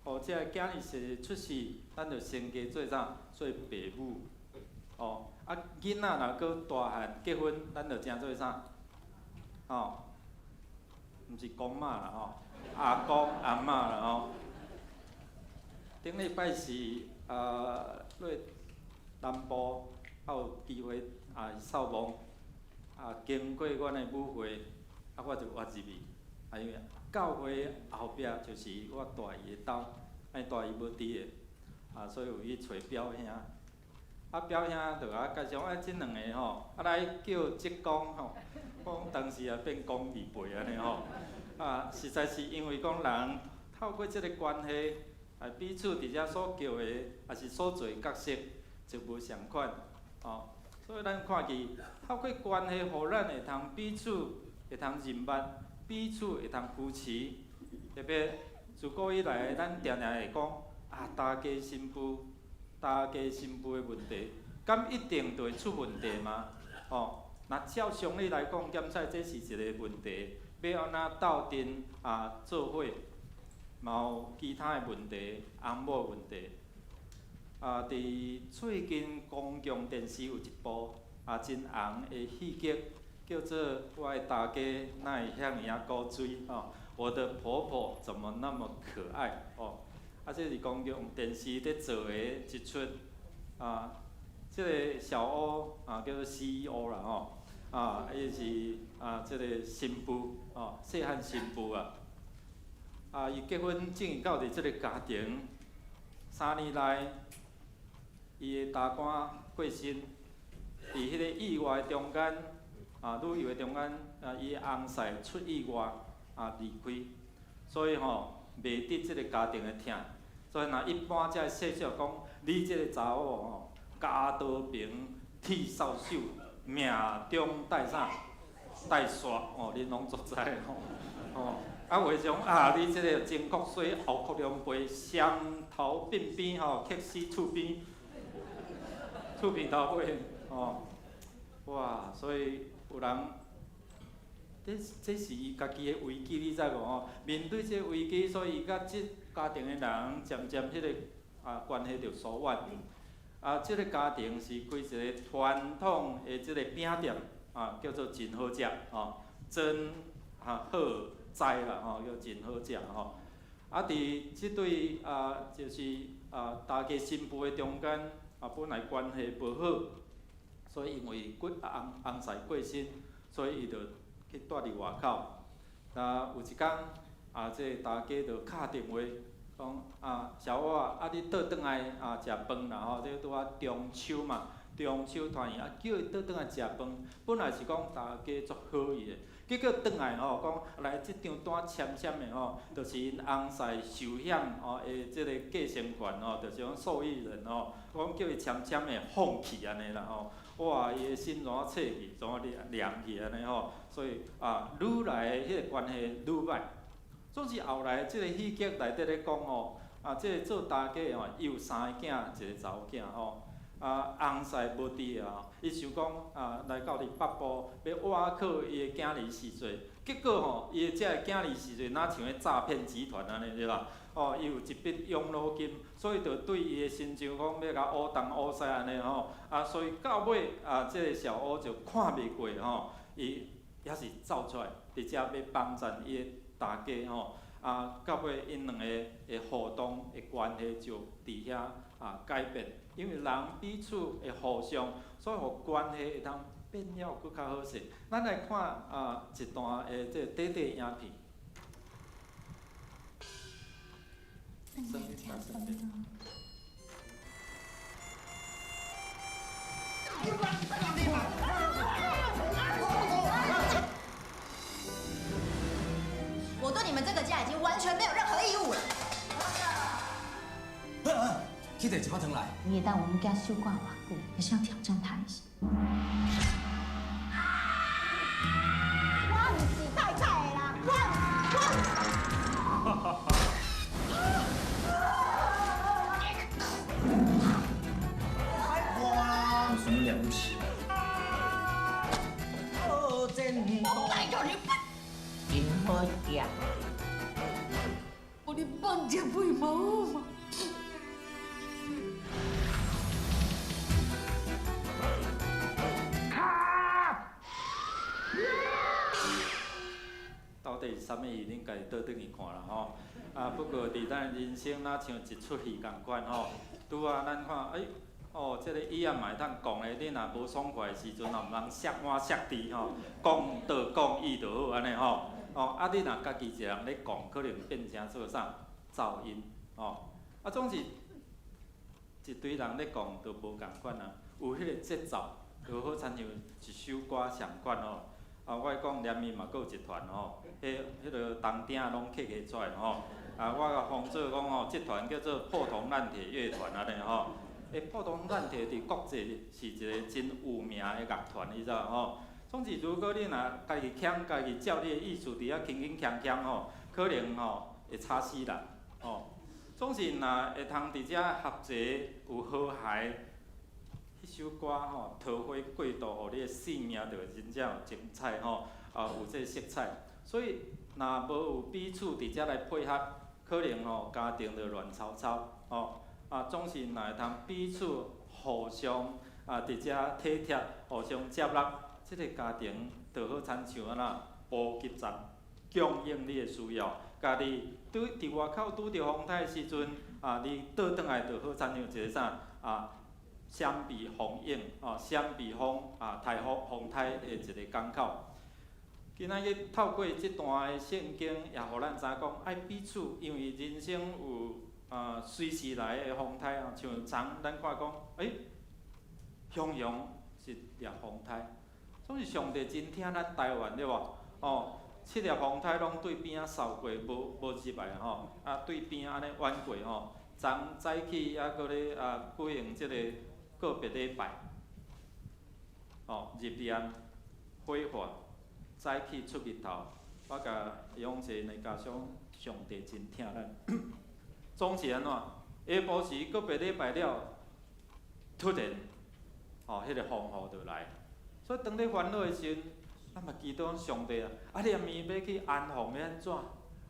予這个囝兒生出世，咱就成家做啥？做爸母。哦，啊，囡仔若閣大漢結婚，咱就成做啥？吼，毋是公媽啦吼，阿公阿嬤啦吼。頂禮拜是落南部，啊有機會啊掃墓，啊經過阮的母會，啊我就倚入去，啊因為教會後壁就是我大姨的兜，啊𪜶大姨無佇的，啊所以有去揣表兄，啊表兄就共我介紹，啊這兩个吼，啊來叫叔公吼，講當時也變公字輩按呢吼，啊實在是因為講人透過這个關係。啊，彼此佇遮所叫的，抑是所做的角色，就無仝款，吼。所以咱看見透過關係，予咱會通彼此會通認捌，彼此會通扶持。特別自古以來，咱定定會講啊，大家新婦，大家新婦的問題，敢一定就會出問題嗎？吼，若照常理來講，檢採這是一个問題，欲按怎鬥陣啊做伙？嘛有其他的問題，翁某的問題。啊，佇最近公共電視有一部啊真紅的戲劇，叫做《我的大家哪會遐爾仔古錐》吼，我的婆婆怎麼那麼可愛哦？啊，這是公共電視咧做的一齣啊，這个小歐啊叫做 CEO 啦吼，啊，伊是啊這个新婦哦，細漢新婦啊。啊！伊結婚進入到佇這个家庭，3年內，伊的大官過身，佇彼个意外中間，啊，旅遊的中間，啊，伊的翁婿出意外，啊，離開，所以吼，袂得這个家庭的疼。所以若一般才會說笑講，你這个查某吼，鉸刀平，鐵掃帚，命中帶啥？帶煞哦，恁攏足知吼，吼。啊，有的種啊，你這个前國水後國兩背，雙頭鬢邊吼，克死厝邊，厝邊頭尾吼，哇！所以有人，這是伊家己的危機，你知無吼？面對這个危機，所以伊佮這家庭的人漸漸彼个啊關係就疏遠。啊，這个家庭是開一个傳統的這个餅店，啊，叫做真好食吼，真啊好。知啦吼，叫真好食吼。啊，佇這對啊，就是啊，大家新婦的中間啊，本來關係無好，所以因為過翁翁婿過身，所以伊就去蹛佇外口。啊，有一工啊，這个大家就敲電話講啊，小歐啊，啊你倒轉來啊食飯啦吼，這拄仔中秋嘛，中秋團圓啊，叫伊倒轉來食飯。本來是講大家足好意的。結果轉來吼，講來這張單簽簽的吼，就是𪜶翁婿壽險吼的這个繼承權吼，就是講受益人吼，講叫伊簽簽的放棄按呢啦吼，哇，伊的心怎啊脆去，怎啊涼去按呢吼，所以啊，愈來彼个關係愈歹。總是後來這个戲劇內底咧講吼，啊，這个做大家吼，伊有三个囝，一个查某囝吼。啊，翁婿無佇啊，伊想講啊，來到佇北部欲倚靠伊的囝兒時陣，結果吼，伊的這个囝兒時陣，若像彼詐騙集團按呢對吧？哦，伊有一筆養老金，所以就對伊的親像講欲共烏東烏西按呢吼，啊，所以到尾啊，這个小歐就看袂過吼，伊也是走出來，佇遮欲幫贊伊的大家吼，啊，到尾𪜶兩个的互動的關係就佇遐啊改變。因為人彼此會互相，所以予關係會通變了閣較好勢。咱來看啊一段的這個短短影片。我對你們這個家已經完全沒有任何義務了。去提一包糖來。你會當阮囝守寡偌久，也是要挑戰他一下。我毋是太太的啦，我我。有什麼了不起？我拜託你，真好食。我你放一杯嘛好嗎？到底是啥物戲，恁家己倒轉去看啦吼。啊，不過佇咱人生若像一齣戲仝款吼，拄仔咱看，欸，哦，這个語言嘛會當講咧，你若無爽快的時陣，嘛毋通摔碗摔箸吼，講道講義就好按呢吼。哦，啊，你若家己一个人咧講，可能變成做啥噪音吼。啊，總是一堆人咧講，就無仝款啊，有彼個節奏，就好親像一首歌相款吼。啊，我講連伊嘛閣有一團吼，彼彼个銅鼎攏刻起出來吼。啊，我共封做講吼，這團叫做破銅爛鐵樂團按呢吼。欸，破銅爛鐵佇國際是一個真有名的樂團，你知無吼？總之，如果你若家己徛，家己照你的意思佇遐輕輕鏘鏘吼，可能吼會吵死人吼。總是若會通佇遮合齊有和諧，彼首歌吼，桃花過渡，予你的生命就會真正有精彩吼，啊有這个色彩。所以，若無有彼此佇遮來配合，可能吼家庭就亂糟糟吼。啊，總是若會通彼此互相啊佇遮體貼，互相接納，這个家庭就好親像按怎補給站，供應你的需要。家己拄佇外口拄著風颱的時陣，啊，你倒轉來就好親像一個啥啊？閃避風湧，哦，閃避風啊，颱風風颱的一個港口。今仔日透過這段的聖經，也予咱知影講，愛彼此，因為人生有啊隨時來的風颱啊，像昨咱看講，欸，雄雄是掠風颱，總是上帝真疼咱台灣對無？哦，七粒風颱攏對邊仔掃過，無無入來吼，啊對邊仔按呢彎過吼。昨早起猶閣咧啊舉行這個告別禮拜，哦，入殮火化，早起出日頭，我共勇士呢加上上帝真疼咱，總是按怎？下晡時告別禮拜了，突然，哦，彼個風雨就來，所以當咧煩惱的時陣，咱嘛祈禱上帝啊，啊，你暗暝欲去安防欲按怎？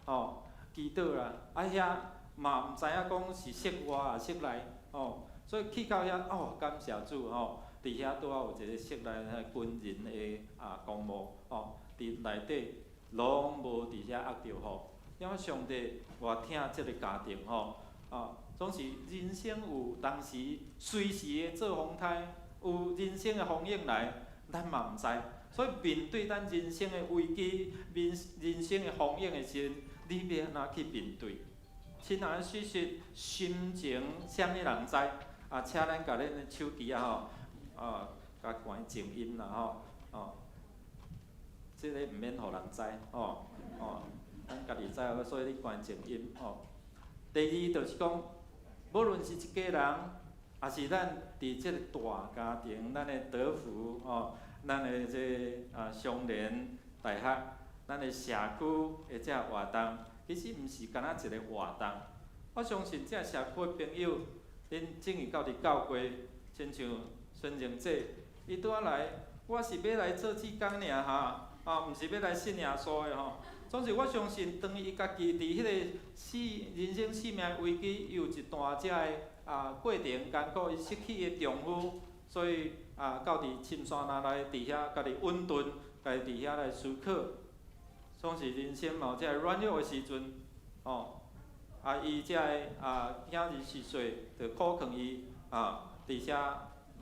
哦，祈禱啦，啊遐嘛毋知影講是室外抑室內，哦，所以去到遐，哦，感謝主吼，佇遐拄仔有一個室內彼軍人的啊公墓，哦，佇內底攏無佇遐壓著雨，因為上帝偌疼這個家庭吼，啊，總是人生有當時隨時會做風颱，有人生的風湧來，咱嘛毋知，所以面對咱人生的危機、面人生的風湧的時陣，你欲按怎去面對？親愛的，事實心情，啥物人知？啊，請咱共恁的手機啊吼，啊，共關靜音啦吼，哦，這个毋免予人知，吼，哦，咱家己知，所以你關靜音吼。第二就是講，無論是一家人，抑是咱佇這個大家庭，咱的德福吼，咱的這個啊雙連大學，咱的社區的這個活動，其實毋是干焦一個活動。我相信這個社區的朋友，恁進去到佇教會，親像孫靜姐，伊拄仔來，我是欲來做志工爾哈，啊，毋是欲來信耶穌的吼。總是我相信，當伊家己佇彼個死人生生命危機，伊有一段遮个啊過程艱苦，伊失去伊的丈夫，所以啊到佇深山內來佇遐家己穩頓，家己佇遐來思考。總是人生嘛有遮个軟弱的時陣，吼，啊伊遮个啊囝兒24歲，就苦勸伊啊佇遮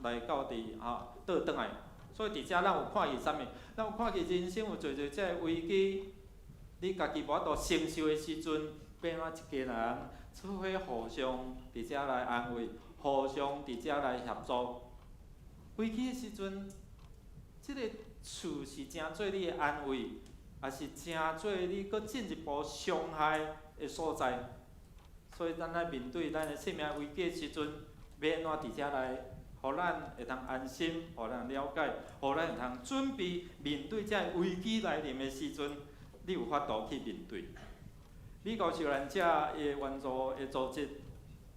來到佇啊倒轉來。所以佇遮咱有看見啥物？咱有看見人生有濟濟遮个危機，你家己無法度承受的時陣，變怎一家人做伙互相佇遮來安慰，互相佇遮來協助。危機的時陣，這個厝是誠做你的安慰，抑是誠做你閣進一步傷害的所在。所以咱愛面對咱的生命危機的時陣，欲按怎佇遮來，予咱會當安心，予咱了解，予咱會當準備面對這个危機來臨的時陣，你有法度去面對。美國受難者伊的援助的組織，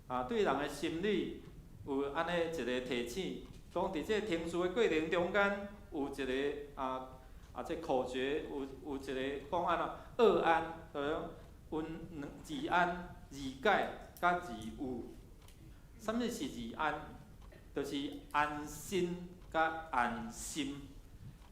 啊，對人的心理有按呢一个提醒，講佇這个程序的過程中間，有一个啊啊這口訣，有一个講按怎二安，對無？分兩二安、二解佮二有。啥物是二安？就是安身佮安心。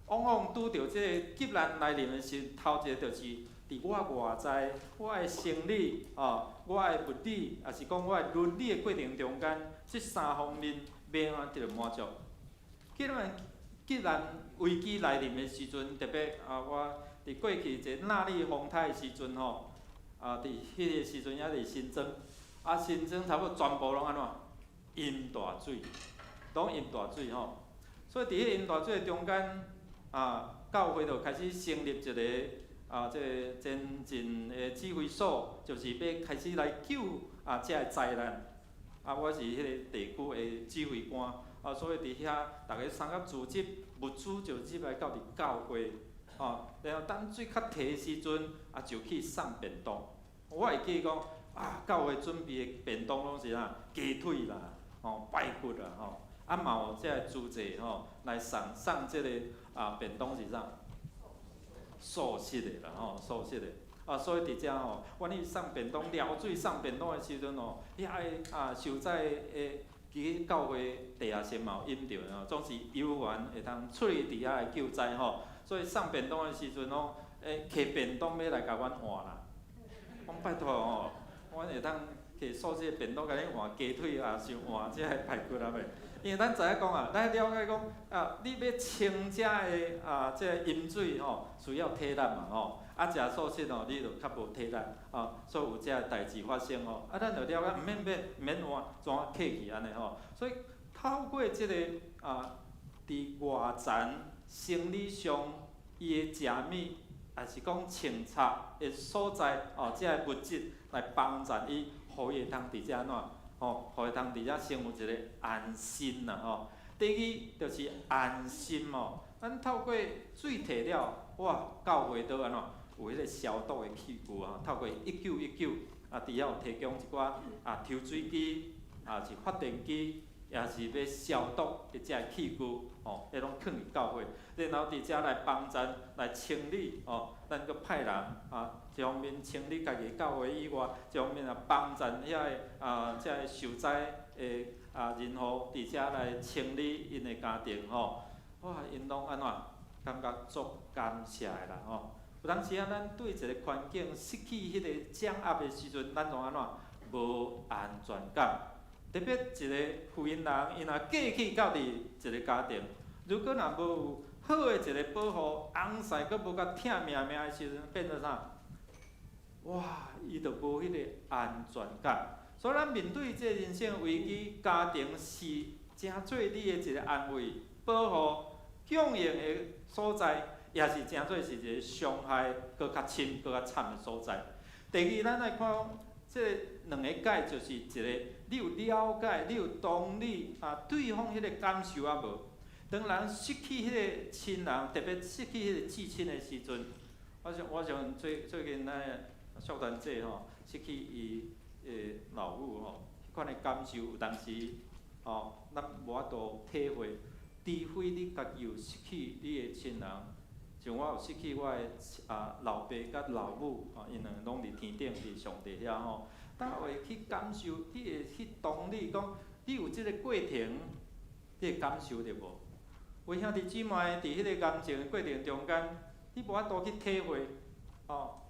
往往拄著這个急難來臨的時，頭一个就是佇我外在、我的生理、哦，我的物理，抑是講我的倫理的過程中間，這三方面欲按怎得著滿足。既然危機來臨的時陣，特別啊，我佇過去一个納莉風颱的時陣吼，啊，佇彼個時陣猶佇新莊，啊，新莊差不多全部攏按怎淹大水，攏淹大水吼。所以佇彼淹大水的中間，啊，教會就開始成立一个啊，這个前進的指揮所，就是欲開始來救啊，這个災難。啊，我是彼个地區的指揮官，啊，所以佇遐逐个三甲組織物資就入來到佇教會，吼，然後等水較低的時陣，啊，就去送便當。我會記講，啊，教會準備的便當攏是啥？雞腿啦，吼，排骨啦，吼，啊嘛有這个資濟吼，來送送這个啊便當是啥？素食的啦，吼，素食的。啊，所以佇遮吼，阮去送便當、撩水送便當的時陣吼，遐个啊受災的，其實教會地下室嘛有淹著吼，總是有緣會通出去佇遐來救災吼。所以送便當的時陣吼，欸，提便當欲來共阮換啦。講拜託吼，阮會當提素食便當共你換雞腿啊，是換這个排骨啊袂？因為咱知影講啊，咱了解講啊，你欲清這个啊，這个淹水吼，需要體力嘛吼。啊，食素食吼，你就較無體力啊，所以有這个代誌發生吼。啊，咱就了解，毋免免毋免換，怎客氣按呢吼。所以透過這个啊，佇外層生理上伊會食物，抑是講穿插的所在哦，這个物質來幫助伊，予伊會通佇遮按怎吼，予伊通佇遮成為一个安心啦吼。第二就是安心哦，咱透過水退了，哇，教會都按怎有彼个消毒的器具啊，透過1919啊，佇遐有提供一寡啊抽水機，啊是發電機，也是欲消毒的這个器具，吼，彼攏囥佇教會，然後佇遮來幫贊來清理，吼，咱閣派人啊，一方面清理家己教會以外，一方面也幫贊遐个啊，這个受災的啊人戶佇遮來清理𪜶的家庭，吼，哇，𪜶攏按怎感覺足感謝的啦，吼。有當時啊，咱對一个環境失去彼个掌握的時陣，咱攏按怎無安全感。特別一个婦人，伊若嫁去到佇一个家庭，如果若無有好的一个保護，翁婿閣無共疼命命的時陣，變做啥？哇，伊就無彼个安全感。所以咱面對這个人生危機，家庭是誠做你的一个安慰、保護、供應的所在，也是誠做是一个傷害閣較深、閣較慘的所在。第二，咱來看這兩个解，就是一个你有了解，你有同理啊，對方彼個感受抑無？當人失去彼個親人，特別失去彼個至親的時陣，我想最近咱淑蘭姐吼失去伊的老母吼，彼款的感受有當時吼，咱無法度體會，除非你家己有失去你的親人，像我有失去我的啊老爸佮老母，吼，𪜶兩个攏佇天頂佇上帝遐吼，才會去感受，你會去同理講，你有這個過程，你會感受著無？有兄弟姊妹佇彼個癌症的過程中間，你無法度去體會，吼，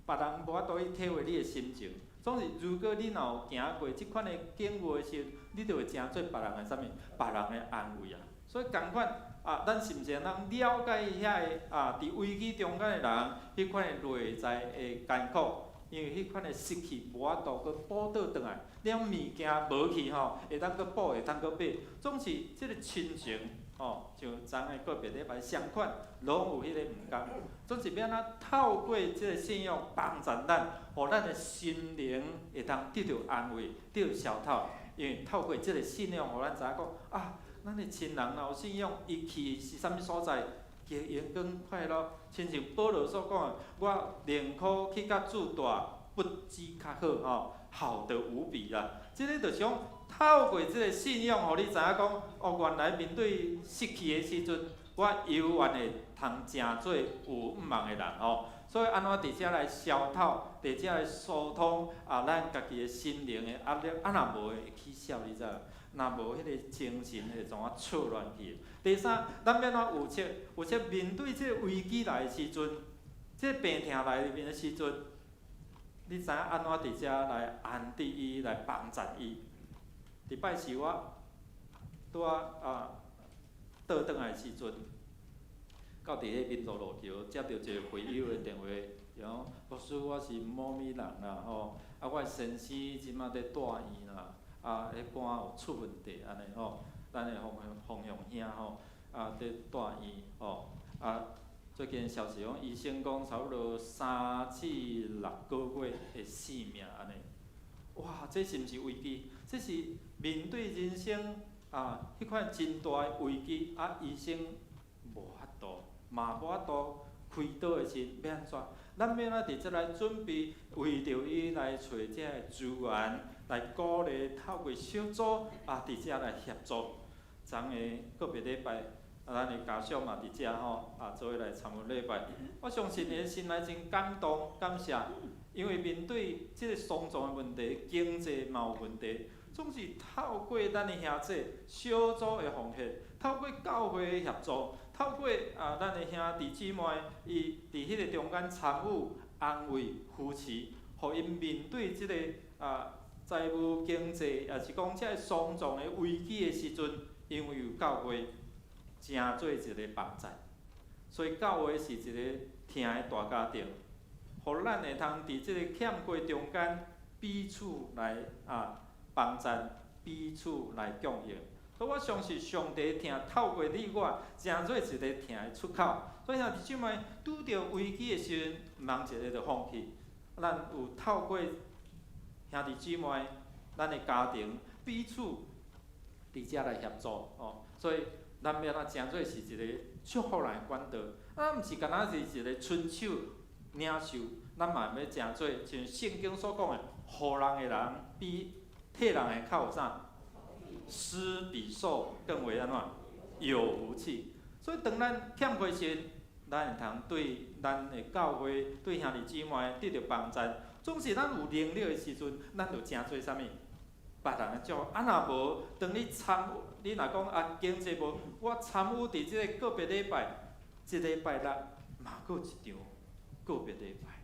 別人無法度去體會你的心情。總是，如果你若有行過這款的境遇的時陣，你就會誠做別人的啥物？別人的安慰啊。所以仝款啊，咱是毋是會當了解遐个啊？佇危機中間的人，彼款的內在的艱苦，因為彼款的失去無法度閣補倒轉來。你講物件無去吼，會當閣補，會當閣買，總是這个親情。吼，像昨个个别礼拜相款，攏有彼个毋甘。總是欲按怎透過這个信仰幫助咱，予咱的心靈會當得著安慰，得著消透。因為透過這个信仰，予咱知影講啊，咱的親人若有信仰，伊去是啥物所在，加榮光快樂。親像保羅所講的，我寧可去佮主蹛，不知較好吼，好得無比啦。這个就是講透過這个信仰，予你知影講，哦，原來面對失去的時陣，我猶原會通成做有向望的人吼。所以按怎佇遮來消透，佇遮來疏通啊，咱家己的心靈的壓力，啊若無會起痟，你知無？若無彼个精神會創啊錯亂去。第三，咱欲按怎有策？有策面對這个危機來的時陣，這个病痛來臨的時陣，你知影按怎佇遮來安置伊，來幫助伊？禮拜四我拄仔啊倒轉來的時陣，到佇彼民族路橋接著一个會友的電話，伊講牧師，我是某物人啦吼，啊我的先生這馬佇住院啦，啊彼肝有出問題按呢吼，咱的方方向兄吼，啊佇住院吼，啊最近消息講醫生講差不多3至6個月會性命按呢。哇，這是毋是危機？這是面對人生啊，彼款真大的危機啊，醫生無法度，嘛無法度開刀的時欲按怎？咱欲按怎佇遮來準備，為著伊來揣這个資源，來鼓勵透過小組啊，佇遮來協助。昨个個別禮拜，啊，咱的家屬嘛佇遮吼，啊，做伙來參與禮拜。我相信伊心內真感動、感謝，因為面對這个喪葬的問題、經濟嘛有問題，總是透過咱的兄弟小組的奉獻，透過教會的協助，透過啊咱的兄弟姊妹，伊佇彼个中間參與、安慰、扶持，予𪜶面對這个啊財務經濟，抑是講這个喪葬的危機的時陣，因為有教會成做一个幫助，所以教會是一个疼的大家庭，予咱會通佇這个欠缺中間彼此來啊幫助，彼此來供應。所以我相信上帝疼透過你我，成做一个疼的出口。所以兄弟姊妹，拄著危機的時陣，毋通一个就放棄。咱有透過兄弟姊妹，咱的家庭彼此佇遮來協助哦。所以咱欲按怎成做是一个祝福人的管道，啊，毋是干焦是一个伸手領受，咱嘛欲成做像聖經所講的，予人的人比提人的較有啥？施比受更為按怎有福氣。所以當咱欠缺時，咱會通對咱的教會、對兄弟姊妹得著幫助。總是咱有能力的時陣，咱就成做啥物？別人的祝福。啊，若無，當你參與，你若講啊經濟無，我參與佇這个個別禮拜，這禮拜六嘛閣有一場個別禮拜，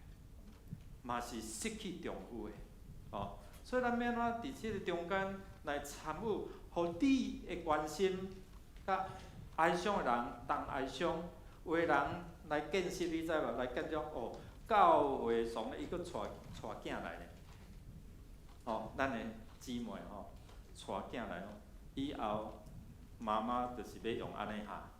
嘛是失去丈夫的，哦。所以咱欲按怎佇這个中間來參與，予你的關心，佮哀傷的人同哀傷，有的人來見識，你知無？來見證哦，教會喪伊閣帶帶囝來咧，哦，咱的姊妹吼，帶囝來哦，以後媽媽就是欲用按呢哈，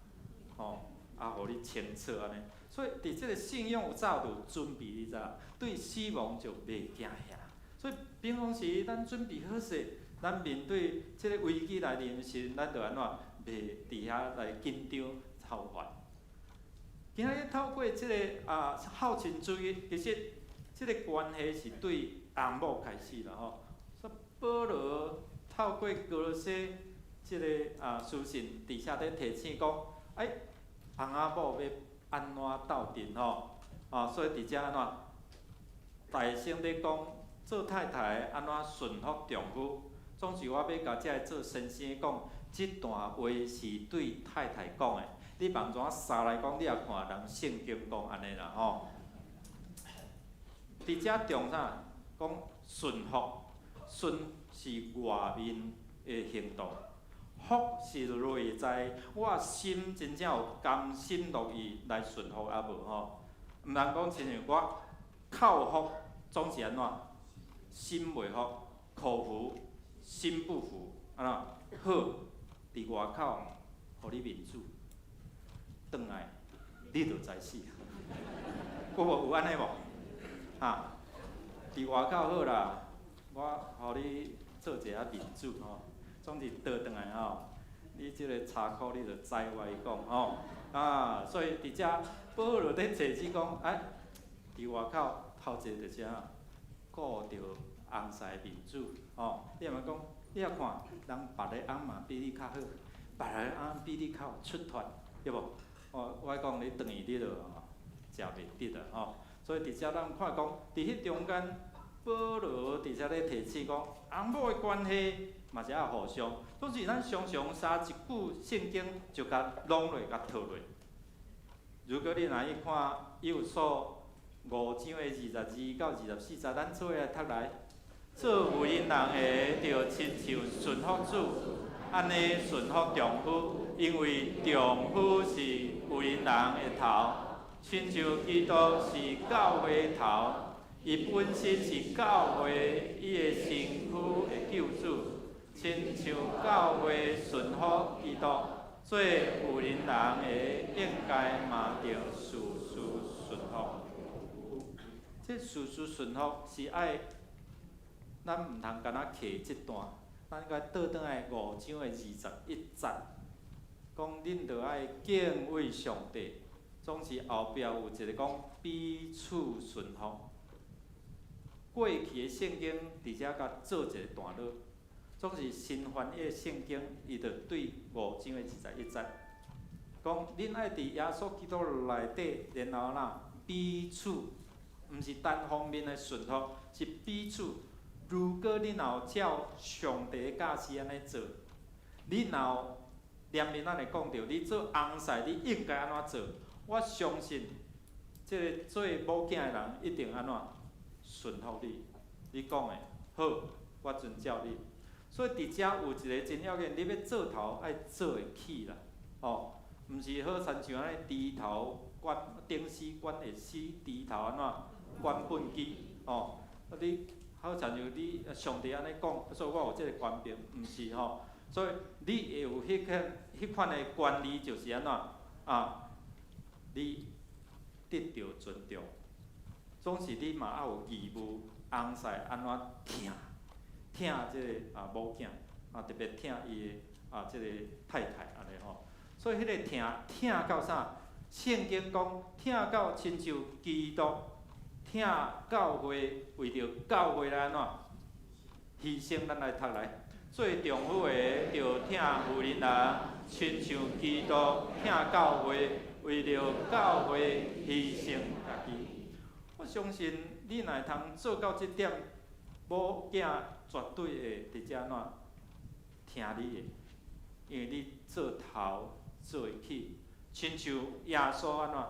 吼，啊，予你清楚按呢。所以佇這个信仰有早就有準備，你知無？對死亡就袂驚嚇。所以平常時咱準備好勢，咱面對這个危機來臨時，咱就按怎袂佇遐來緊張操煩。今仔日透過這个啊孝親主日，其實這个關係是對翁某開始啦吼。所以保羅透過歌羅西這个啊書信，佇遮咧提醒講，欸，翁仔某欲按怎鬥陣吼？啊，所以佇遮按怎大聲咧講，做太太按怎順服丈夫。總是我欲共這个做先生的講，這段話是對太太講的。你茫怎捎來講，你也看人聖經講按呢啦吼。佇遮重啥？講順服，順是外面的行動，服是內在，我心真正有甘心樂意來順服抑無吼？毋通講親像我口服總是按怎？心袂服，口服心不服，按怎？好，佇外口，予予你面子，轉來你就知死。有無有按呢無？哈，佇外口好啦，我予你做一下面子吼。總之倒轉來吼，你這个查箍你就知我講吼。啊，所以佇遮保羅咧提醒講，哎，佇外口頭一个就是啥？顧著翁婿的面子吼。你若講，你若看人別个翁嘛比你較好，別个翁比你較有出脫，對無？我講你轉去你就食袂得啊吼。所以佇遮咱看講，佇彼中間，保羅佇遮咧提醒講，翁某的關係嘛是愛互相。總是咱常常三一句聖經就共攏落，共套落。如果你若去看以弗所五章的22到24節，咱做伙來讀來。做婦人的，著親像順服主，按呢順服丈夫，因為丈夫是婦人的頭，親像基督是教會的頭，伊本身是教會伊的身軀的救主，親像教會順服基督，做婦人的應該嘛著事事順服。這事事順服是愛，咱毋通干焦揢這段，咱應該倒轉來五章的21節，講恁著愛敬畏上帝，總是後壁有一個講彼此順服。過去的聖經佇遮共做一個段落，總是新翻譯聖經，伊就對五章的21節，講恁愛佇耶穌基督內底，然後啦彼此，毋是單方面的順服，是彼此。如果你若有照上帝的教示按呢做，你若有連面咱會講著，你做翁婿，你應該按怎做？我相信，這个做某囝的人一定按怎順服你。你講的好，我遵照你。所以佇遮有一个真要緊，你欲做頭愛做會起啦，吼，毋是好親像按呢豬頭管頂死管會死，豬頭按怎管畚箕，吼，啊你好親像你上帝按呢講，所以我有這个權柄，毋是吼，所以你會有彼款的權利，就是按怎啊？你得著尊重，總是你嘛愛有義務，翁婿按怎疼疼這个某囝，特別疼伊的這个太太按呢吼。所以彼个疼疼到啥？聖經講疼到親像基督疼教會，為著教會來按怎犧牲，咱來讀來。做丈夫的著疼婦人人，親像基督疼教會，為著教會犧牲家己。我相信你若會通做到這點，某囝絕對會佇遮按怎聽你的，因為你做頭做會起，親像耶穌按怎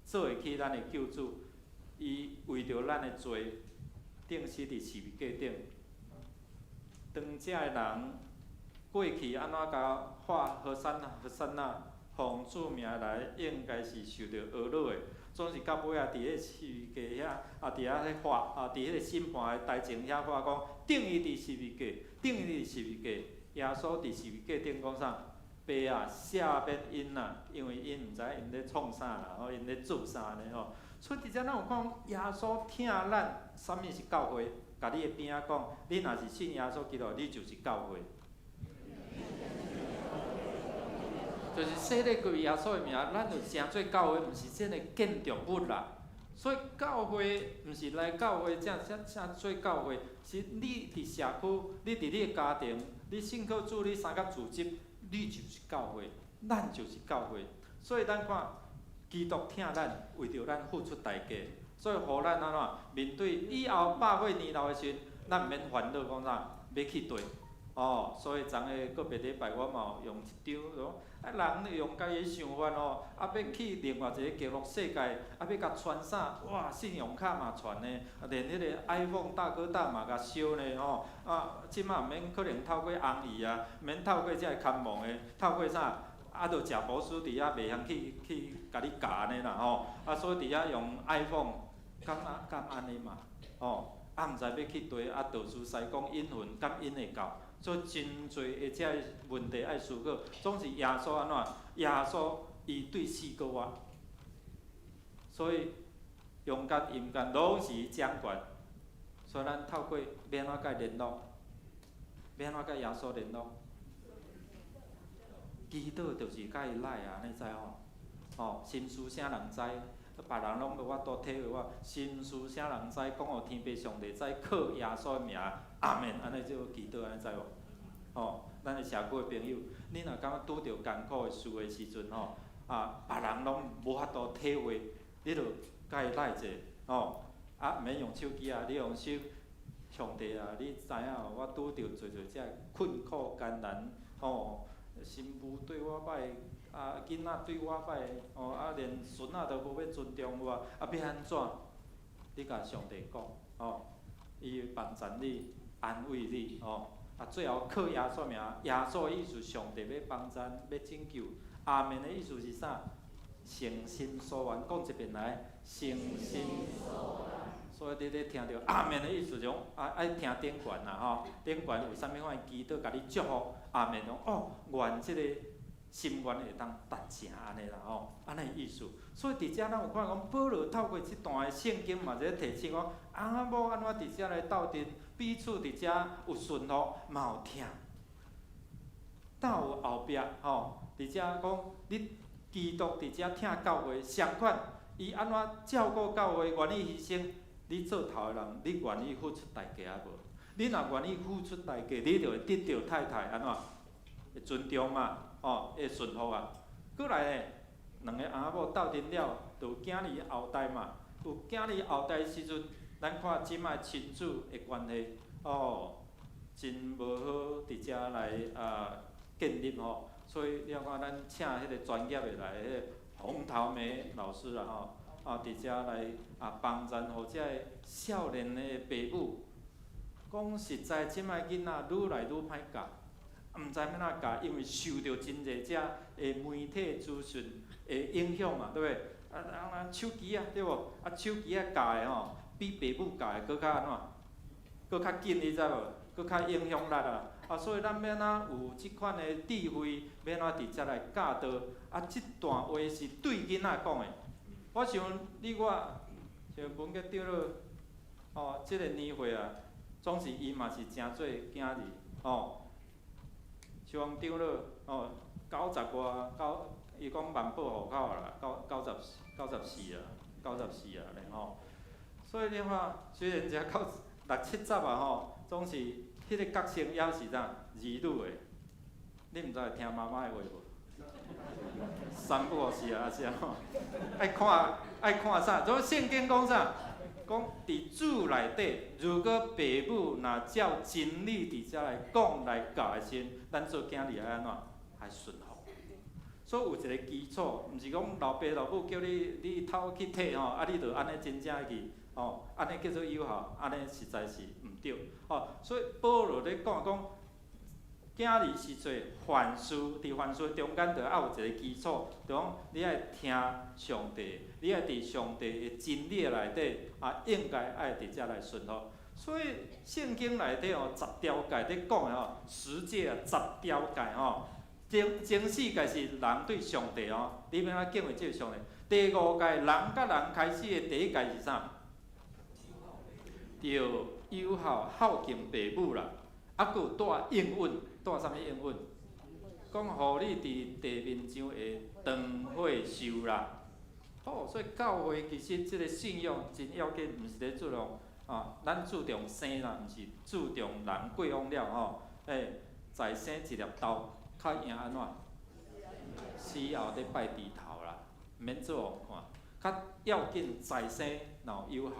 做會起咱的救主，伊為著咱的罪，釘死佇十字架頂。當遮的人過去按怎共喊和散那和散那，奉主名來，應該是受著呵咾的。總是到尾仔，佇彼個十字架遐，佇遐咧喊，佇彼個審判的台前遐喊講，釘伊佇十字架，釘伊佇十字架。耶穌佇十字架頂講啥？爸啊，赦免𪜶啊，因為𪜶毋知𪜶咧創啥啦，吼，𪜶咧做啥呢吼。所以佇遮咱有講，耶穌疼咱，啥物是教會？共你的邊仔講，你若是信耶穌基督，你就是教會。就是洗禮歸耶穌的名，咱就成做教會，毋是這个建築物啦。所以教會毋是來教會才才才做教會，是你佇社區，你佇你的家庭，你信靠主，你三工組織，你就是教會，咱就是教會。所以咱看基督疼咱，為著咱付出代價，所以予咱按怎面對以後百歲年老的時陣，咱毋免煩惱講啥，欲去佗。哦，所以昨个個別禮拜我嘛有用一張，啊，人用家己的想法吼，欲去另外一个極樂世界，欲共傳啥？哇，信用卡嘛傳呢，連彼个 iPhone 大哥大嘛共燒呢吼，這馬毋免可能透過紅姨啊，毋免透過這个看望的，透過啥？就食博士佇遐袂曉去共你教按呢啦吼，所以佇遐用 iPhone，敢啊敢按呢嘛，吼，毋知欲去佗，道士師講陰魂，敢𪜶會到？所以真濟的這个問題愛思考，總是耶穌按怎？耶穌伊對死閣活，所以陽間陰間攏是伊掌權。所以咱透過欲按怎共伊聯絡？欲按怎佮耶穌聯絡？祈禱就是佮伊來啊，你知吼？吼，心事啥人知？別人攏無法度體會我，心事啥人知？講予天父上帝知，靠耶穌的名，阿門。按呢做祈禱，按呢知無？吼，咱的社區的朋友，你若感覺拄著艱苦的事的時陣吼，啊，別人攏無法度體會，你就佮伊來者，吼，啊，毋免用手機啊，你用手，上帝啊，你知影我拄著濟濟這困苦艱難，吼，新婦對我歹，啊，囡仔對我歹，吼，啊，連孫仔都無欲尊重我，啊，欲按怎？你共上帝講，吼，伊會幫贊你，安慰你，吼。啊，最後靠耶穌名，耶穌的意思，上帝欲幫贊，欲拯救。阿門的意思是啥？誠心所願，講一遍來，誠心。所以你咧聽著阿門的意思，就講啊愛聽頂懸啦吼，頂懸有啥物款的祈禱，共你祝福，阿門講哦，願這個心願會當達成按呢啦吼，按呢意思。所以佇遮咱有看講，保羅透過這段的聖經嘛，咧提醒講，翁仔某按怎佇遮來鬥陣，彼此佇遮有順服，嘛有疼。鬥有後壁吼，佇遮講你基督佇遮疼教會，相款，伊按怎照顧教會，願意犧牲。你做頭的人，你願意付出代價啊無？你若願意付出代價，你就會得著太太按怎？會尊重嘛，吼，會順服啊。閣來呢，兩個翁仔某鬥陣了，就有囝兒後代嘛。有囝兒後代時陣，咱看這擺親子的關係，哦，真無好佇遮來啊建立吼。所以你看咱請彼個專業的來，彼個洪桃梅老師啦吼。啊，佇遮來啊幫贊，予這个少年的爸母。講實在，這擺囡仔愈來愈歹教，毋知欲按怎教，因為受著真濟遮的媒體資訊的影響嘛，對袂？啊啊手機啊，對無？啊手機仔教的吼，比爸母教的閣較按怎？閣較緊，你知無？閣較影響力啊！啊，所以咱欲按怎有這款的智慧，欲按怎佇遮來教導？啊，這段話是對囡仔講的。我想你我像文傑長老，吼，這個年歲啊，總是伊嘛是誠做囝兒，吼。像長老，吼，九十外九，伊講萬寶戶口啦，九九十九十四啊，九十四啊咧吼。所以你看，雖然才到六七十啊吼，總是彼個覺性猶是啥兒女的。你毋知會聽媽媽的話無？三不五時啊，是啊，愛看愛看啥？所以聖經講啥？講佇主內底，如果爸母若照真理佇遮來講來教的時陣，咱做囝兒愛按怎？愛順服。所以有一個基礎，毋是講老爸老母叫你你偷去摕吼，啊你就按呢真正去吼，按呢叫做有效，按呢實在是毋對。吼，所以保羅咧講講。囝兒時做凡事，佇凡事中間，就愛有一個基礎，就講你愛聽上帝，你愛佇上帝的真理內底，啊，應該愛佇遮來順服。所以聖經內底吼，十條誡咧講的吼，十誡啊，十條誡吼，前前四誡是人對上帝吼，你欲按怎敬畏這個上帝。第五誡人佮人開始的第一誡是啥？對，有孝孝敬爸母啦，啊，閣有帶應允。帶啥物應允？講予你佇地面上會長歲壽啦。好，所以教會其實這個信仰真要緊，毋是咧注重啊，咱注重生啦，毋是注重人過往了吼。欸，再生一粒豆，較贏按怎？死後咧拜豬頭啦，毋免做予看，較要緊再生若有效，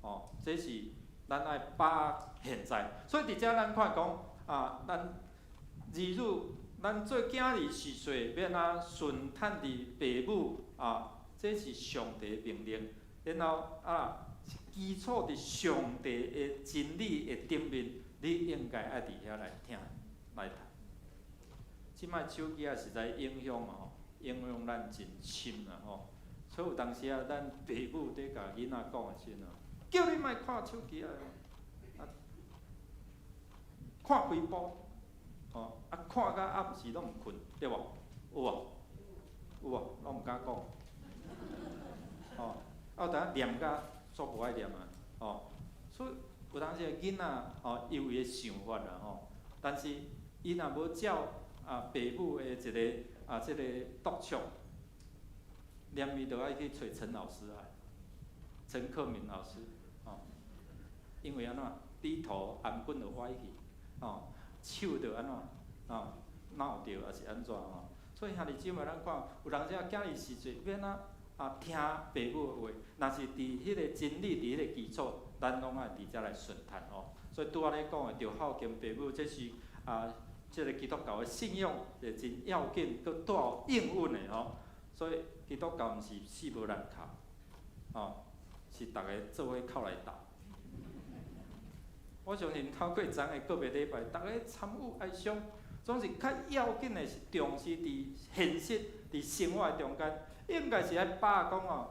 哦，這是咱愛把握現在。所以佇遮咱看講啊，咱。兒女，咱做囝兒序細，欲按怎順趁佇爸母啊，這是上帝命令。然後啊，基礎佇上帝的真理的頂面，你應該愛佇遐來聽來讀。這擺手機啊，實在影響吼，影響咱真深啦吼。所以有當時啊，咱爸母佇共囡仔講的時陣，叫你莫看手機啊，啊，看幾部。吼，啊，看到暗時攏毋睏，對無？有無？有無？攏毋敢講。吼，啊有當念甲煞無愛念啊，吼，所以有當時囡仔吼，伊有伊的想法啦吼，但是伊若無照啊爸母的一个啊這個督促，念伊就愛去揣陳老師啊，陳克明老師，吼，因為按怎低頭頷頸就歪去，吼，手就按怎，吼，鬧著抑是按怎吼，所以兄弟姊妹咱看，有當時啊囝兒時陣欲按怎啊聽爸母的話，若是佇彼個真理，佇彼個基礎，咱攏愛佇遮來順趁吼。所以拄仔咧講的，著孝敬爸母，這是啊，這個基督教的信仰，是真要緊，閣帶有應允的吼。所以基督教毋是死無難靠，吼，是逐个做伙哭來鬥。我相信透過昨的個別禮拜，逐个參與哀傷，總是較要緊的是重視佇現實、佇生活的中間，應該是愛把講哦，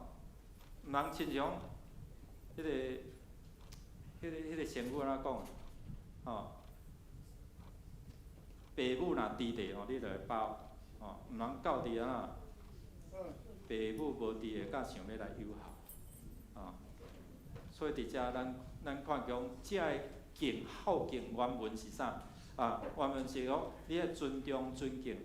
毋通親像彼個仙母按怎講？吼，爸母若佇咧吼，你就會飽，吼，毋通到佇按怎？爸母無佇咧，才想欲來友孝，吼。所以佇遮咱看講，遮个敬孝敬原文是啥？啊，原文是講你愛尊重、尊敬，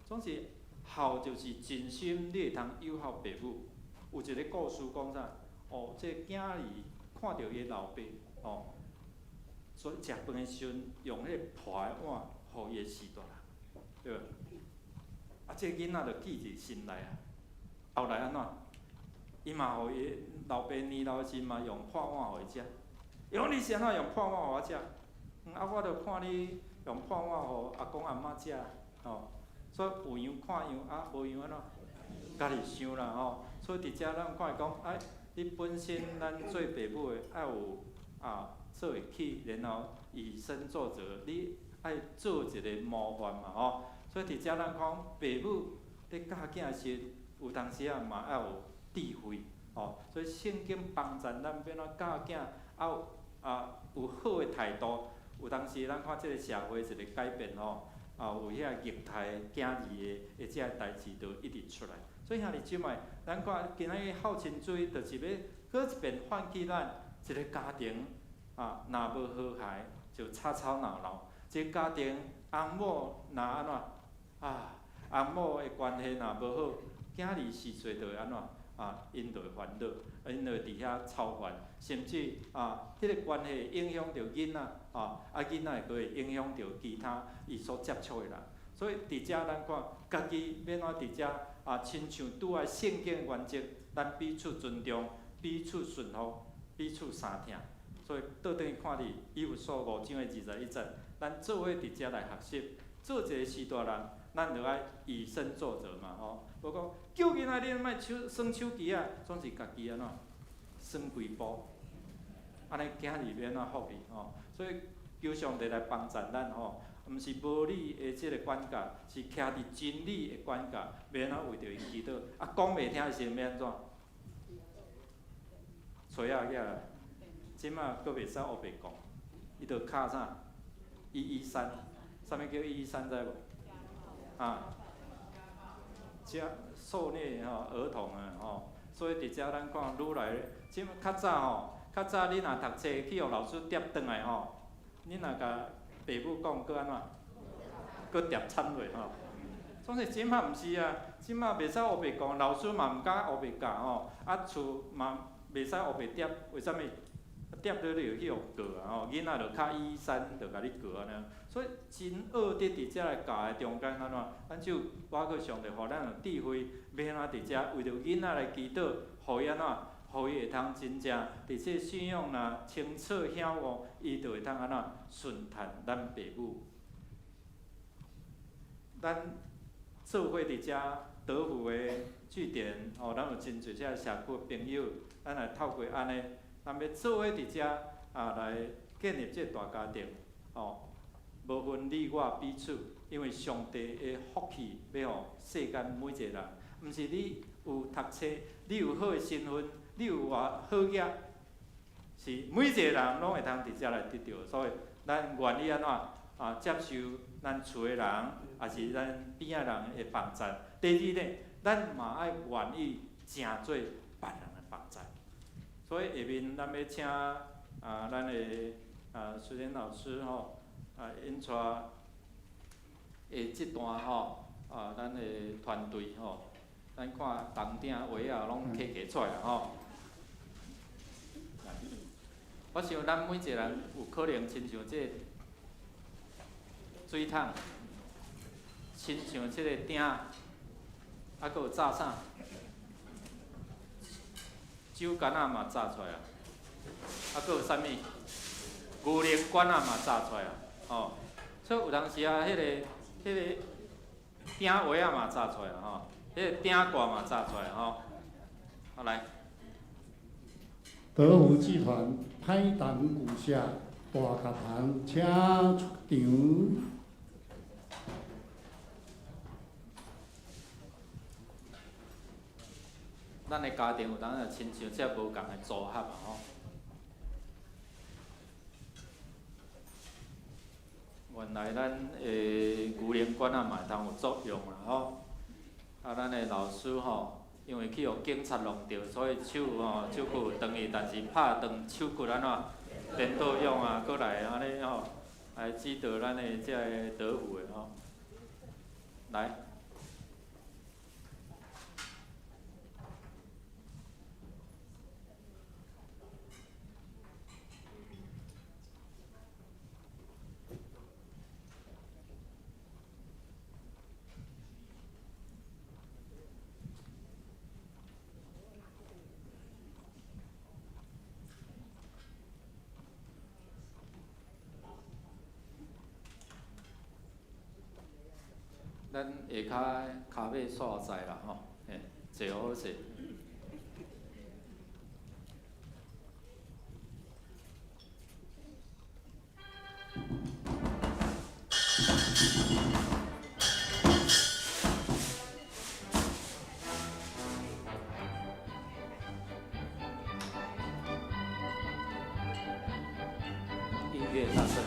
總是孝就是盡心，你會通友孝爸母。有一個故事講啥？哦，這個囝兒看著伊老爸，吼，所以食飯的時陣用彼個破的碗，予伊的序大人，對無？啊，這個囡仔就記佇心內啊。後來按怎？伊嘛予伊老爸年老時嘛用破碗予伊食。伊講你是按怎用破碗予我食？啊，我著看你用破碗予阿公阿嬤食，吼。所以有樣看樣，啊，無樣按怎？家己想啦吼。所以佇遮咱看講，哎，你本身咱做爸母的愛有啊做會起，然後以身作則，你愛做一個模範嘛吼。所以佇遮咱講，爸母咧教囝時，有當時仔嘛愛有智慧，吼。所以聖經幫助咱欲按怎教囝，愛有啊有好的態度。有當時咱看這個社會一個改變吼，啊有遐虐待囝兒的這个代誌就一直出來。所以兄弟姊妹，咱看今仔日孝親主日，就是欲閣一遍喚起咱一個家庭啊，若無和諧就吵吵鬧鬧；一個家庭翁某若按怎啊，翁某的關係若無好，囝兒序細就會按怎啊，𪜶就會煩惱，𪜶就會佇遐操煩，甚至啊，彼個關係影響著囡仔，啊，啊囡仔會閣會影響著其他伊所接觸的人。所以佇遮咱看，家己欲按怎佇遮啊，親像拄仔聖經原則，咱彼此尊重，彼此順服，彼此相疼。所以倒轉去看佇以弗所五章的21節，咱做伙佇遮來學習，做一个序大人，咱著愛以身作則嘛吼。無講叫囡仔你莫手耍手機啊，總是家己按怎耍規晡，按呢囝兒欲按怎服伊吼？所以求上帝來幫助咱吼，毋是無理的這个管教，是徛佇真理的管教，欲按怎為著𪜶祈禱？啊，講袂聽的時陣欲按怎？揣仔起來，這馬閣袂使烏白講，伊就敲啥？113，啥物叫一一三知無？啊，遮受虐吼兒童啊吼，所以佇遮咱看愈來，這馬較早吼，較早你若讀冊去予老師點轉來吼，你若共爸母講，閣按怎？閣點慘落吼。總是這馬毋是啊，這馬袂使烏白講，老師嘛毋敢烏白教吼，啊厝嘛袂使烏白點，為啥物？點了你就去予告啊吼，囡仔就敲113就共你告按呢。所以真惡得佇遮个教的中間按怎？咱就倚靠上帝，予咱有智慧，欲按怎佇遮為著囡仔來祈禱，予伊按怎？予伊會通真正佇這個信仰若清楚曉悟，伊就會通按怎順趁咱爸母。咱做伙佇遮德福的據點，吼，咱有真濟遮社區朋友，咱來透過按呢，咱欲做伙佇遮啊來建立這個大家庭，吼，無分你我彼此，因為上帝的福氣欲予世間每一個人，毋是你有讀冊，你有好的身份，你有偌好額，是每一個人攏會通佇遮來得著，所以咱願意按怎啊接受咱厝的人，抑是咱邊仔人的幫贊。第二呢，咱嘛愛願意成做別人的幫助。所以下面咱欲請啊，咱的啊淑蓮老師吼，啊𪜶帶的這段吼，啊咱的團隊吼，咱看銅鼎鞋仔攏揢揢出來吼。我想咱每一個人有可能親像這個水桶，親像這個鼎，啊，閣有紮啥？酒矸仔嘛紮出來啊，啊，閣有啥物？牛奶罐仔嘛紮出來啊，吼！所以有當時啊，彼個鼎鞋仔嘛紮出來吼，彼個鼎蓋嘛紮出來吼。好來。德福劇團歹銅舊社大角蟲，請出場。咱的家庭有當時親像這無仝的組合啊吼。原來咱的牛奶罐仔嘛會當有作用啦吼。啊，咱的老師吼，因為去予警察弄著，所以手吼手骨有斷去，但是拍斷手骨按怎，顛倒勇啊，閣來按呢吼，來指導咱的這个德福的吼。來。咱下跤跤尾煞在啦吼，嘿，坐好勢。音樂大聲。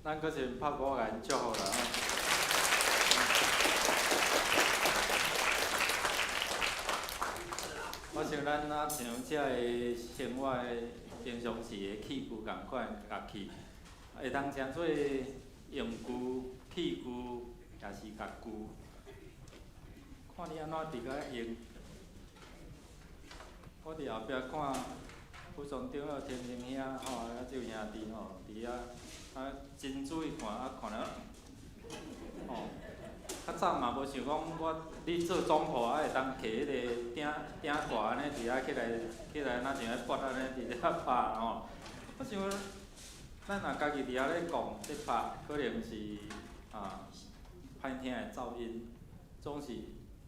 咱閣先拍鼓共𪜶祝福啦吼。我想咱若像遮个生活的平常时的器具仝款乐器，會當成做用具、器具，抑是樂具，看你按怎佇遐用。我佇後壁看，副總長啊、天明兄吼，啊，這位兄弟吼，佇遐啊真注意看，啊看了，吼。較早嘛無想講我你做總鋪啊會當提彼個鼎鼎蓋按呢佇遐起來起來，若像咧撥按呢佇遐拍吼。我想咱若家己佇遐咧講咧拍，可能是啊歹聽的噪音，總是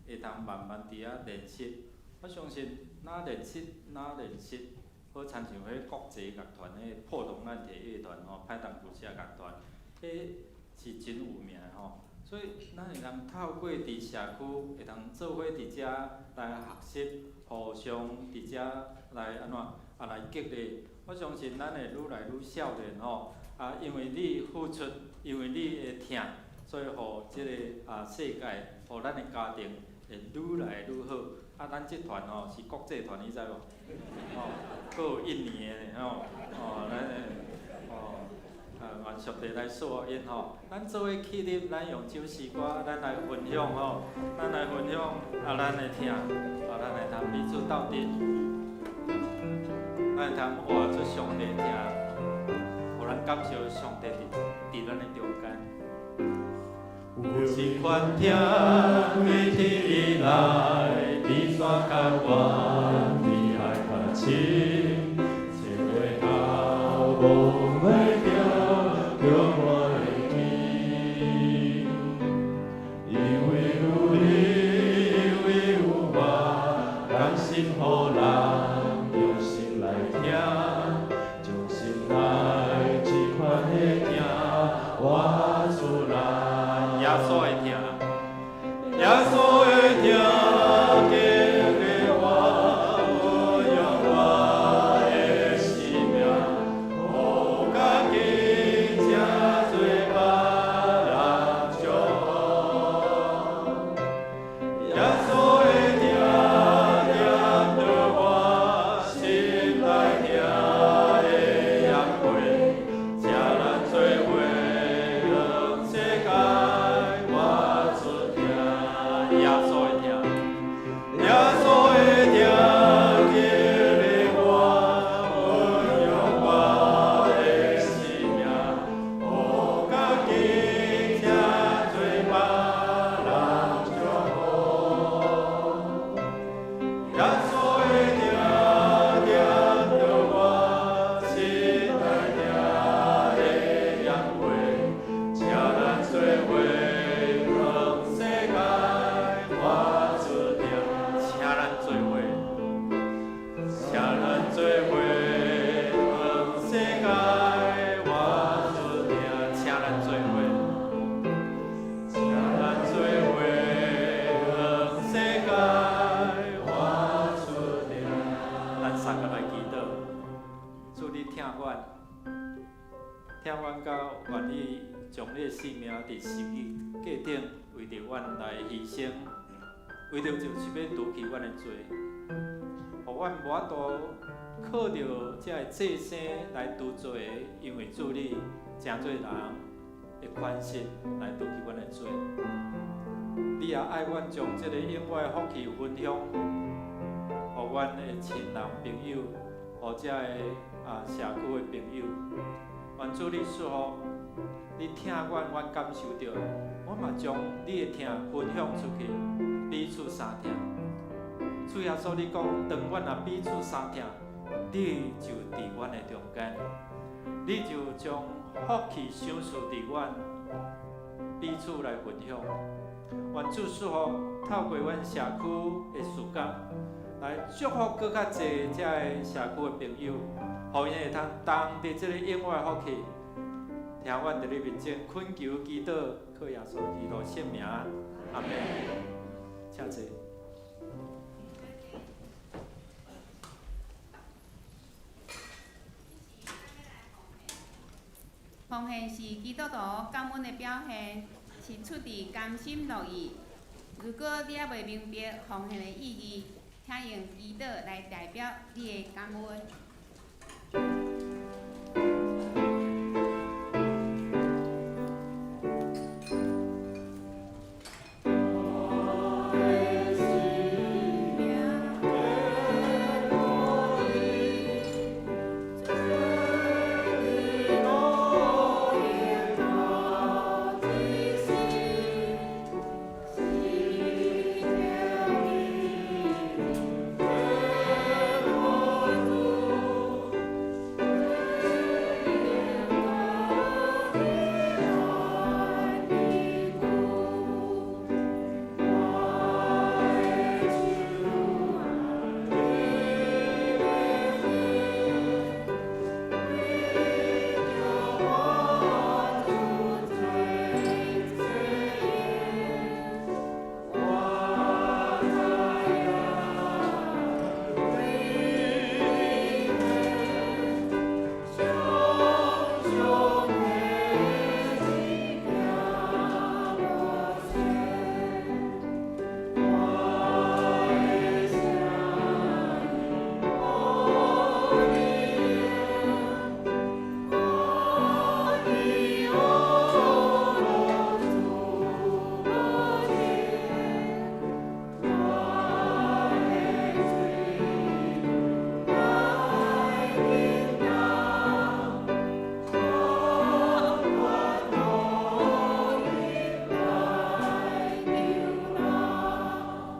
會通慢慢佇遐練習。我相信若練習若練習，好親像彼國際樂團，彼破銅爛鐵樂團吼，歹東舊社樂團，彼是真有名的吼。所以，咱會當透過佇社區，會當做伙佇遮來學習，互相佇遮來按怎啊來激勵。我相信咱會愈來愈少年吼，啊，因為你付出，因為你的疼，所以予這个啊世界，予咱的家庭會愈來愈好。啊，咱這團吼是國際團，你知無？吼，閣有印尼的吼，哦，咱的哦。啊，願上帝來賜福𪜶吼，咱做伙起立，咱用這首詩歌，咱來分享吼，咱來分享啊，咱的疼，啊，咱來通彼此鬥陣，咱會通活出上帝疼，予咱感受上帝佇咱的中間。有一款疼，開天以來，比山較遠，比海較深，穿過頭無袂著，叫我會記。因為有你，因為有我，甘心予人用心來聽，將心內這款的疼活出來。耶穌的疼，耶穌的疼，激勵我，用我的生命，予家己成做別人祝福。耶穌的疼，念著我心內疼的眼淚，請咱做伙全世界活出疼。耶穌的疼，耶穌的疼，激勵我，用我的生命，予家己成做別人祝福。耶穌的疼，念著我心內疼的眼淚，請咱做伙全世界活出疼，請咱做伙，請咱做伙全世界活出疼，請咱做伙，請咱做伙全世界活出疼。咱三個來祈禱，主你疼阮，疼阮到願意將你的性命佇十字架頂為著阮來犧牲，為著就是欲除去阮的罪，予阮無法度靠著這个祭牲來除罪的，因為主你成做人的款式來除去阮的罪。你也愛阮將這个永遠的福氣分享，予阮的親人朋友，予這个啊社區的朋友。願主你賜福，你疼阮，阮感受著，我嘛將你的疼分享出去，彼此相疼。主耶穌，你講，當阮若彼此相疼，你就佇阮的中間，你就將福氣賞賜佇阮，彼此來分享。願主賜福，透過阮社區的事工，來祝福閣較濟遮个社區的朋友，予𪜶會通同得這个永遠的福氣。聽阮佇你面前懇求祈禱，靠耶穌基督聖名，阿們。請坐。奉獻是基督徒感恩的表現，是出自甘心樂意。如果你猶未明白奉獻的意義，請用祈禱來代表你的感恩。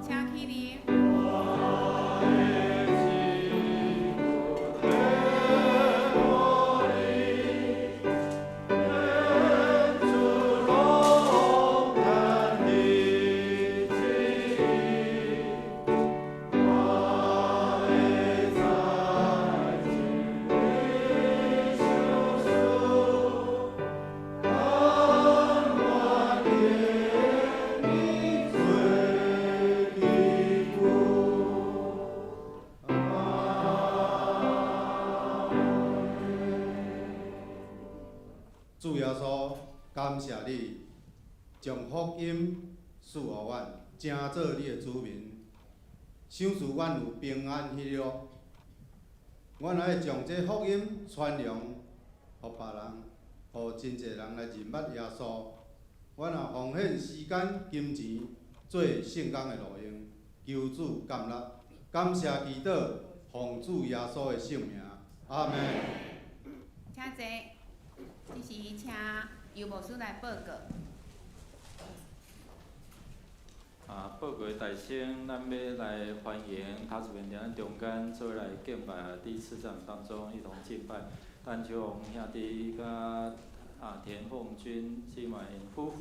請起立。主耶穌，感謝你將福音賜予阮，成做你的子民，賞賜阮有平安喜樂。阮愛將這福音傳揚予別人，予真濟人來認捌耶穌。阮也奉獻時間、金錢做聖工的路用，求主感納，感謝祈禱，奉主耶穌的聖名，阿們。請坐。這時請尤牧師來報告。報告大先，咱欲來歡迎塔子平佇咱中間做伙來敬拜，第四站當中一同敬拜。陳秋紅兄弟佮田鳳君姊妹𪜶夫婦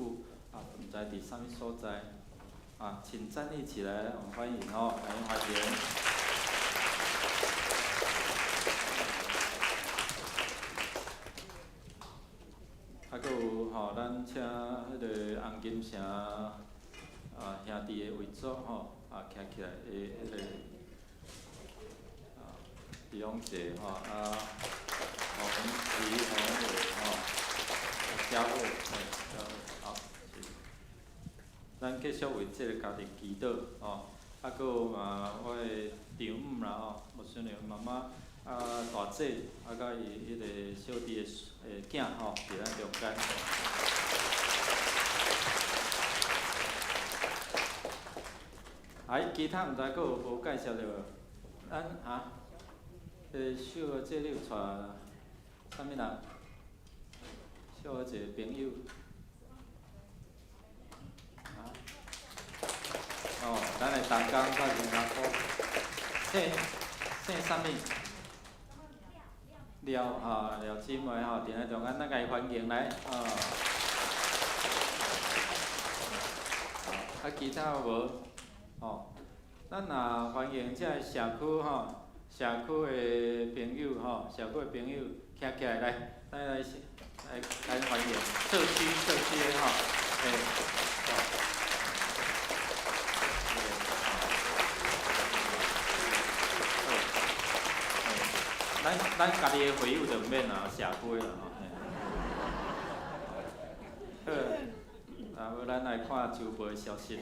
毋知佇啥物所在，請站立起來，我們歡迎吼，來歡迎。閣有吼，咱請彼个洪金城兄弟的遺囑吼，徛起來的彼个李永杰吼，洪李宏伟吼，嘉慧，嘿，嘉慧，好，是。咱繼續為這个家庭祈禱吼，閣有嘛，我的丈母啦吼，牧師娘媽媽。大姐，佮伊彼个小弟的囝吼，佇咱中間。其他毋知閣有無介紹著無？咱哈，彼个小姐你有帶啥物人？小一个朋友。哦，咱的同工在新加坡，姓姓啥物？廖吼，廖姊妹吼，佇咱中間，咱共伊歡迎來，哦。其他有無？吼，咱也歡迎這个社區吼，社區的朋友吼，社區的朋友徛起來來，咱來來來歡迎社區社區的吼，欸，咱家己的會友就毋免啦，社區的啦吼。好，啊，好，咱來看周報的消息。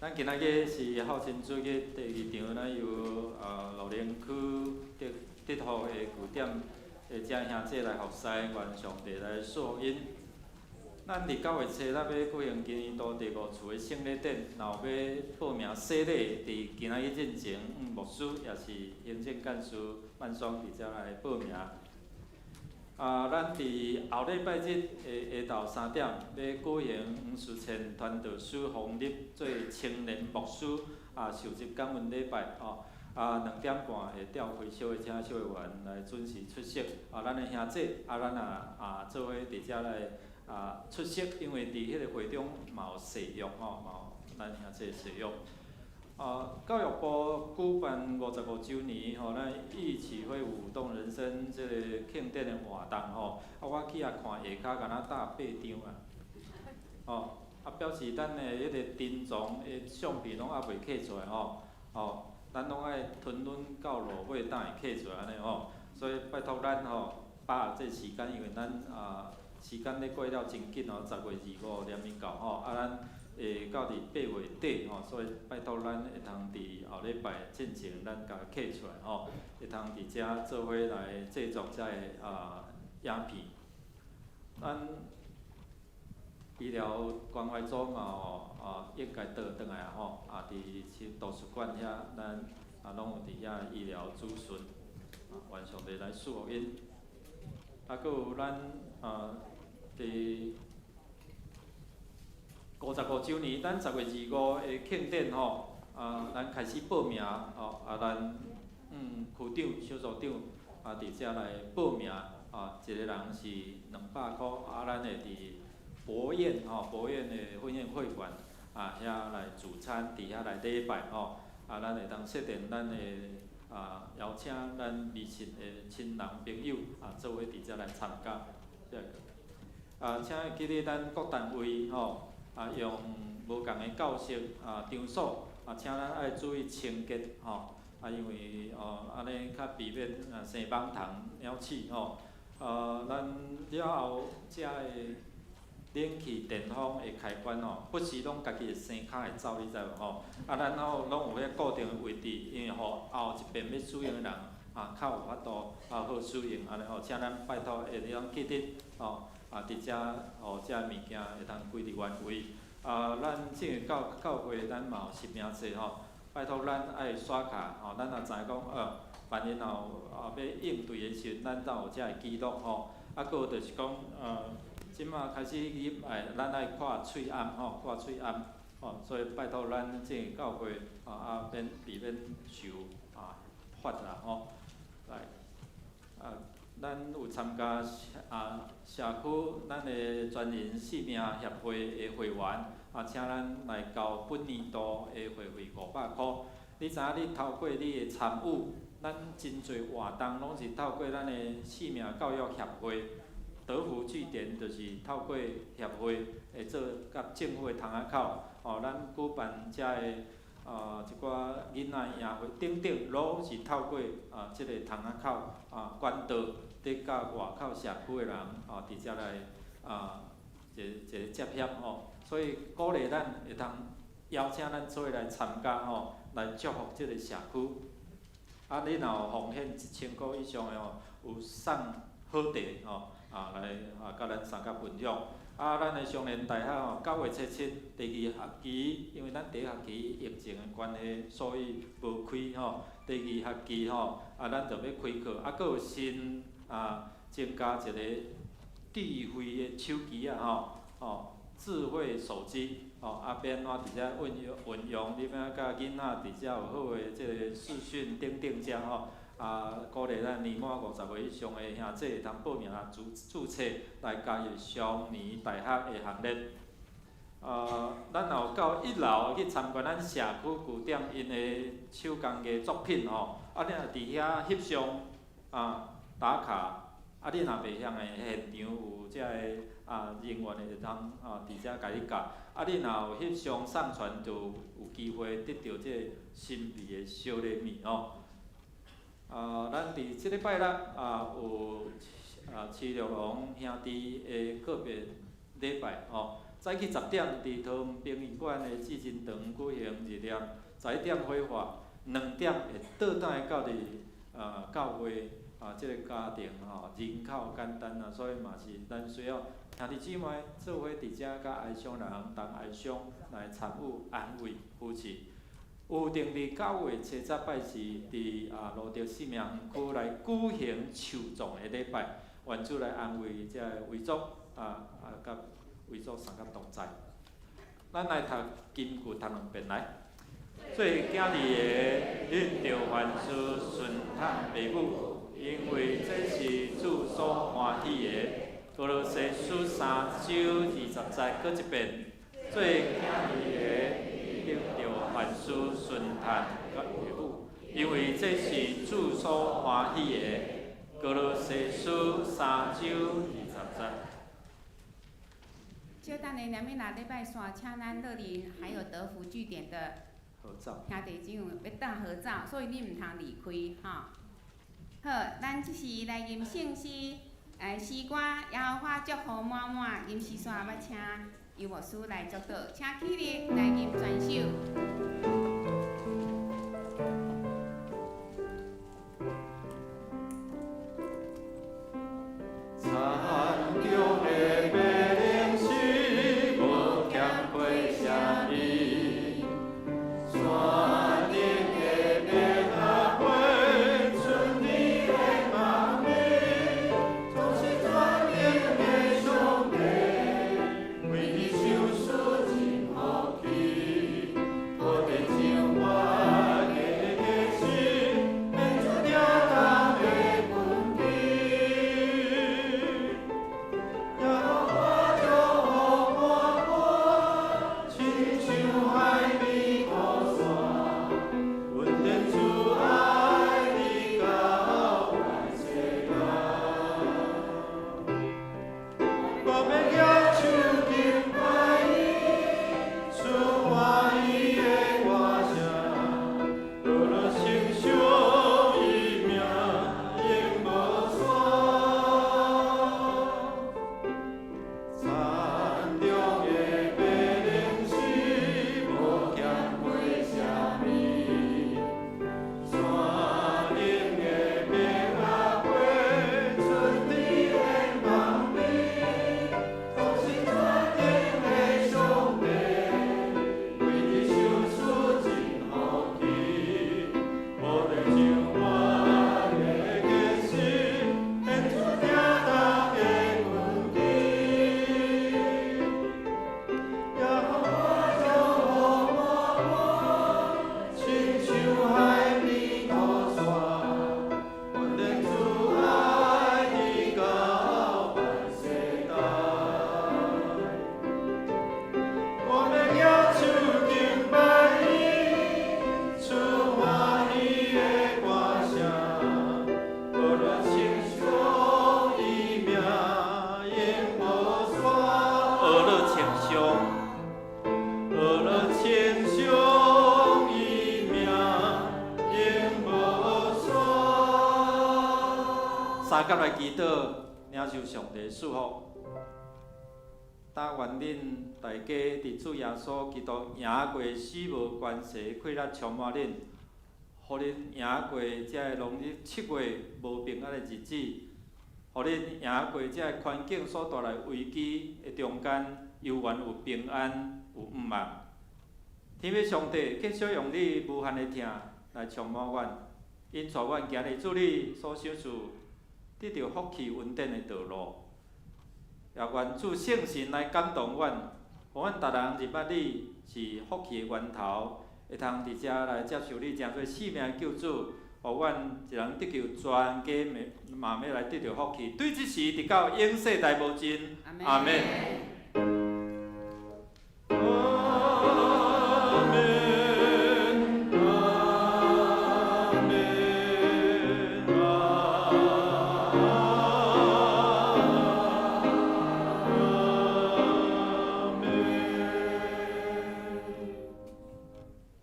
咱今仔日是孝親主日第二場，咱由老年區德福的據點的遮兄姊來服侍，願上帝來賜福𪜶。咱佇9月初，咱欲舉行基督第五次的聖禮典，若有欲報名洗禮，佇今仔日進前，牧師抑是行政幹事萬雙佇遮來報名。咱佇後禮拜日的下晝3點，欲舉行黃思倩傳道師封立做青年牧師受職感恩禮拜吼。2點半會吊開小會，請小會員來準時出席。咱的兄姊，咱也做伙佇遮來出席，因為佇彼个會中嘛有誓約吼，嘛有咱兄姊誓約。教育部舉辦55週年吼，咱一起揮舞動人生這個慶典的活動吼，我去遐看下跤，敢若搭八張啊，吼，表示咱的彼个珍藏的相片攏猶未刻出來吼，吼，咱攏愛吞忍到落尾才會刻出來按呢吼，所以拜託咱吼把握這時間，因為咱時間咧過了真緊吼，10月25連面到吼，咱會到佇8月底吼，所以拜託咱會通佇後禮拜進前，咱共刻出來吼，會通佇遮做伙來製作遮个影片。咱醫療關懷組嘛吼，應該倒轉來啊吼，佇圖書館遐，咱攏有佇遐醫療諮詢，願上帝來賜福𪜶。閣有咱佇55週年，咱10月25的慶典吼，咱開始報名吼，咱區長、小組長佇遮來報名，一個人是200箍，咱會佇博彥吼，博彥的婚宴會館遐來聚餐，佇遐來禮拜吼，咱會當設定咱的邀請咱微信的親人朋友做伙佇遮來參加，這個。請會記得咱各單位吼，用無仝的教室場所，請咱愛注意清潔吼，因為哦按呢較避免生蠓蟲、鳥鼠吼。咱了後遮的冷氣、電風的開關吼，不時攏家己會生跤會走，你知無吼？咱吼攏有彼固定的位置，因為予後一遍欲使用的人較有法度好使用按呢吼，請咱拜託會當記得吼，佇遮予遮物件會當歸佇原位。咱進入教教會，咱嘛有實名制吼，拜託咱愛刷卡吼，咱若知影講萬一若有欲應對的時陣，咱才有遮个記錄吼。閣有就是講，這馬開始入來，咱愛看喙罨吼，看喙罨吼，所以拜託咱進入教會免避免受罰啦吼。來，咱有參加社區咱的全人性命協會的會員，請咱來交本年度的會費500箍。你知影你透過你的參與，咱真濟活動攏是透過咱的性命教育協會，德福據點，就是透過協會會做佮政府的窗仔口，吼，咱舉辦遮个一寡囡仔營會等等，攏是透過這个窗仔口管道，佇佮外口社區的人佇遮來一個一個接洽吼，所以鼓勵咱會通邀請咱做伙來參加吼，來祝福這个社區。你若有奉獻1000箍以上的吼，有送好茶吼，來佮咱相佮分享。咱的雙連大學吼，9月初7第二學期，因為咱第一學期疫情的關係，所以無開吼。第二學期吼，咱就欲開課，閣有新增加一個智慧的手機啊吼，智慧手機，吼，欲按怎佇遮運用運用，你欲按怎佮囡仔佇遮有好的這個視訊等等遮吼。鼓勵咱年滿50歲以上的兄姊會通報名註冊來加入雙年大學的行列。咱若有到一樓去參觀咱社區據點𪜶的手工藝作品吼，你若佇遐翕相打卡，你若袂曉的現場有遮个人員會通佇遮共你教。你若有翕相上傳，就有機會得著這個神秘的小禮物吼。咱佇這禮拜六有徐玉龍兄弟的告別禮拜吼，早起10点，伫桃园殡仪馆的至真堂举行入殓，11点火化，2点会倒转来到伫教会啊，这个家庭吼，人口简单啊，所以嘛是咱需要兄弟姊妹做伙伫遮佮哀伤人同哀伤来参与安慰扶持。有定伫9月7日拜四，伫芦竹四明园区来举行树葬的礼拜，愿主来安慰这个遗族佮遗族相佮同在。咱来读金句读两遍来。做囝儿的，恁著凡事顺服父母，因为这是主所欢喜的。歌罗西书3章20节，阁一遍。做囝儿的，恁著凡事顺服父母，因为这是主所欢喜的。歌罗西书3章20节。稍等下，两面礼拜三，请咱乐林还有德福据点的合照兄弟姊妹欲搭合照，所以你毋通离开吼。好，咱这时来吟圣诗，诗歌耶和华祝福满满，吟诗煞欲请游牧师来祝祷，请起立来吟全首。田中的白灵是无欠过啥物，山顶的白阿花，春日的梦里，总是全能的上帝，为你赏赐真福气，土地上我的家室，献出疼痛的根基。耶和华祝福满满，亲像海边土沙，恩典慈爱直到万世代。我欲举手敬拜伊，赐欢喜的歌声，乐乐称颂伊名永无煞。田中的白灵是无欠过啥物，山顶的白阿花，春日的梦里，总是全能的上帝，为你赏赐真福气，土地上我的家室，献出疼痛的根基。耶和华祝福满满，亲像海边土沙，恩典慈爱直到万世代。我欲举手敬拜伊，赐欢喜的歌声，乐乐称颂伊名永无煞。乐乐称颂，乐乐称颂伊名永无煞。三甲来祈祷，领受上帝赐福。但愿恁大家伫主耶稣基督赢过死无关系困难充满恁，予恁赢过这个农历7月无平安的日子，予恁赢过这个环境所带来危机的中间，犹原有平安，有盼望。天父上帝继续用你无限的疼来充满阮，引带阮行伫主你所赏赐得著福气恩典的道路。也愿主圣神来感动阮，予阮逐人认捌你是福气的源头，会通伫遮来接受你成做生命的救主，予阮一人得救，全家嘛欲来得著福气。对这时，直到永世代无尽。阿们。阿们，阿们，阿们。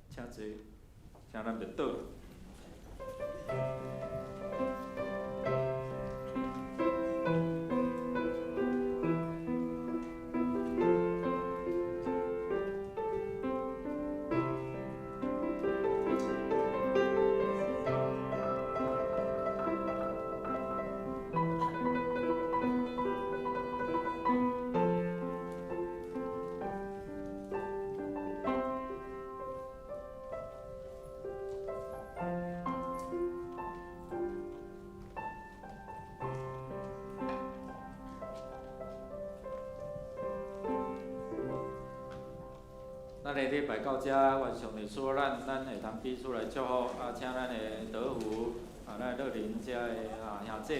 请坐，请咱默祷。咱的禮拜到遮，願上帝賜福咱，咱會通彼此來祝福，啊，請咱的德福，啊，咱的樂齡遮的啊兄姐。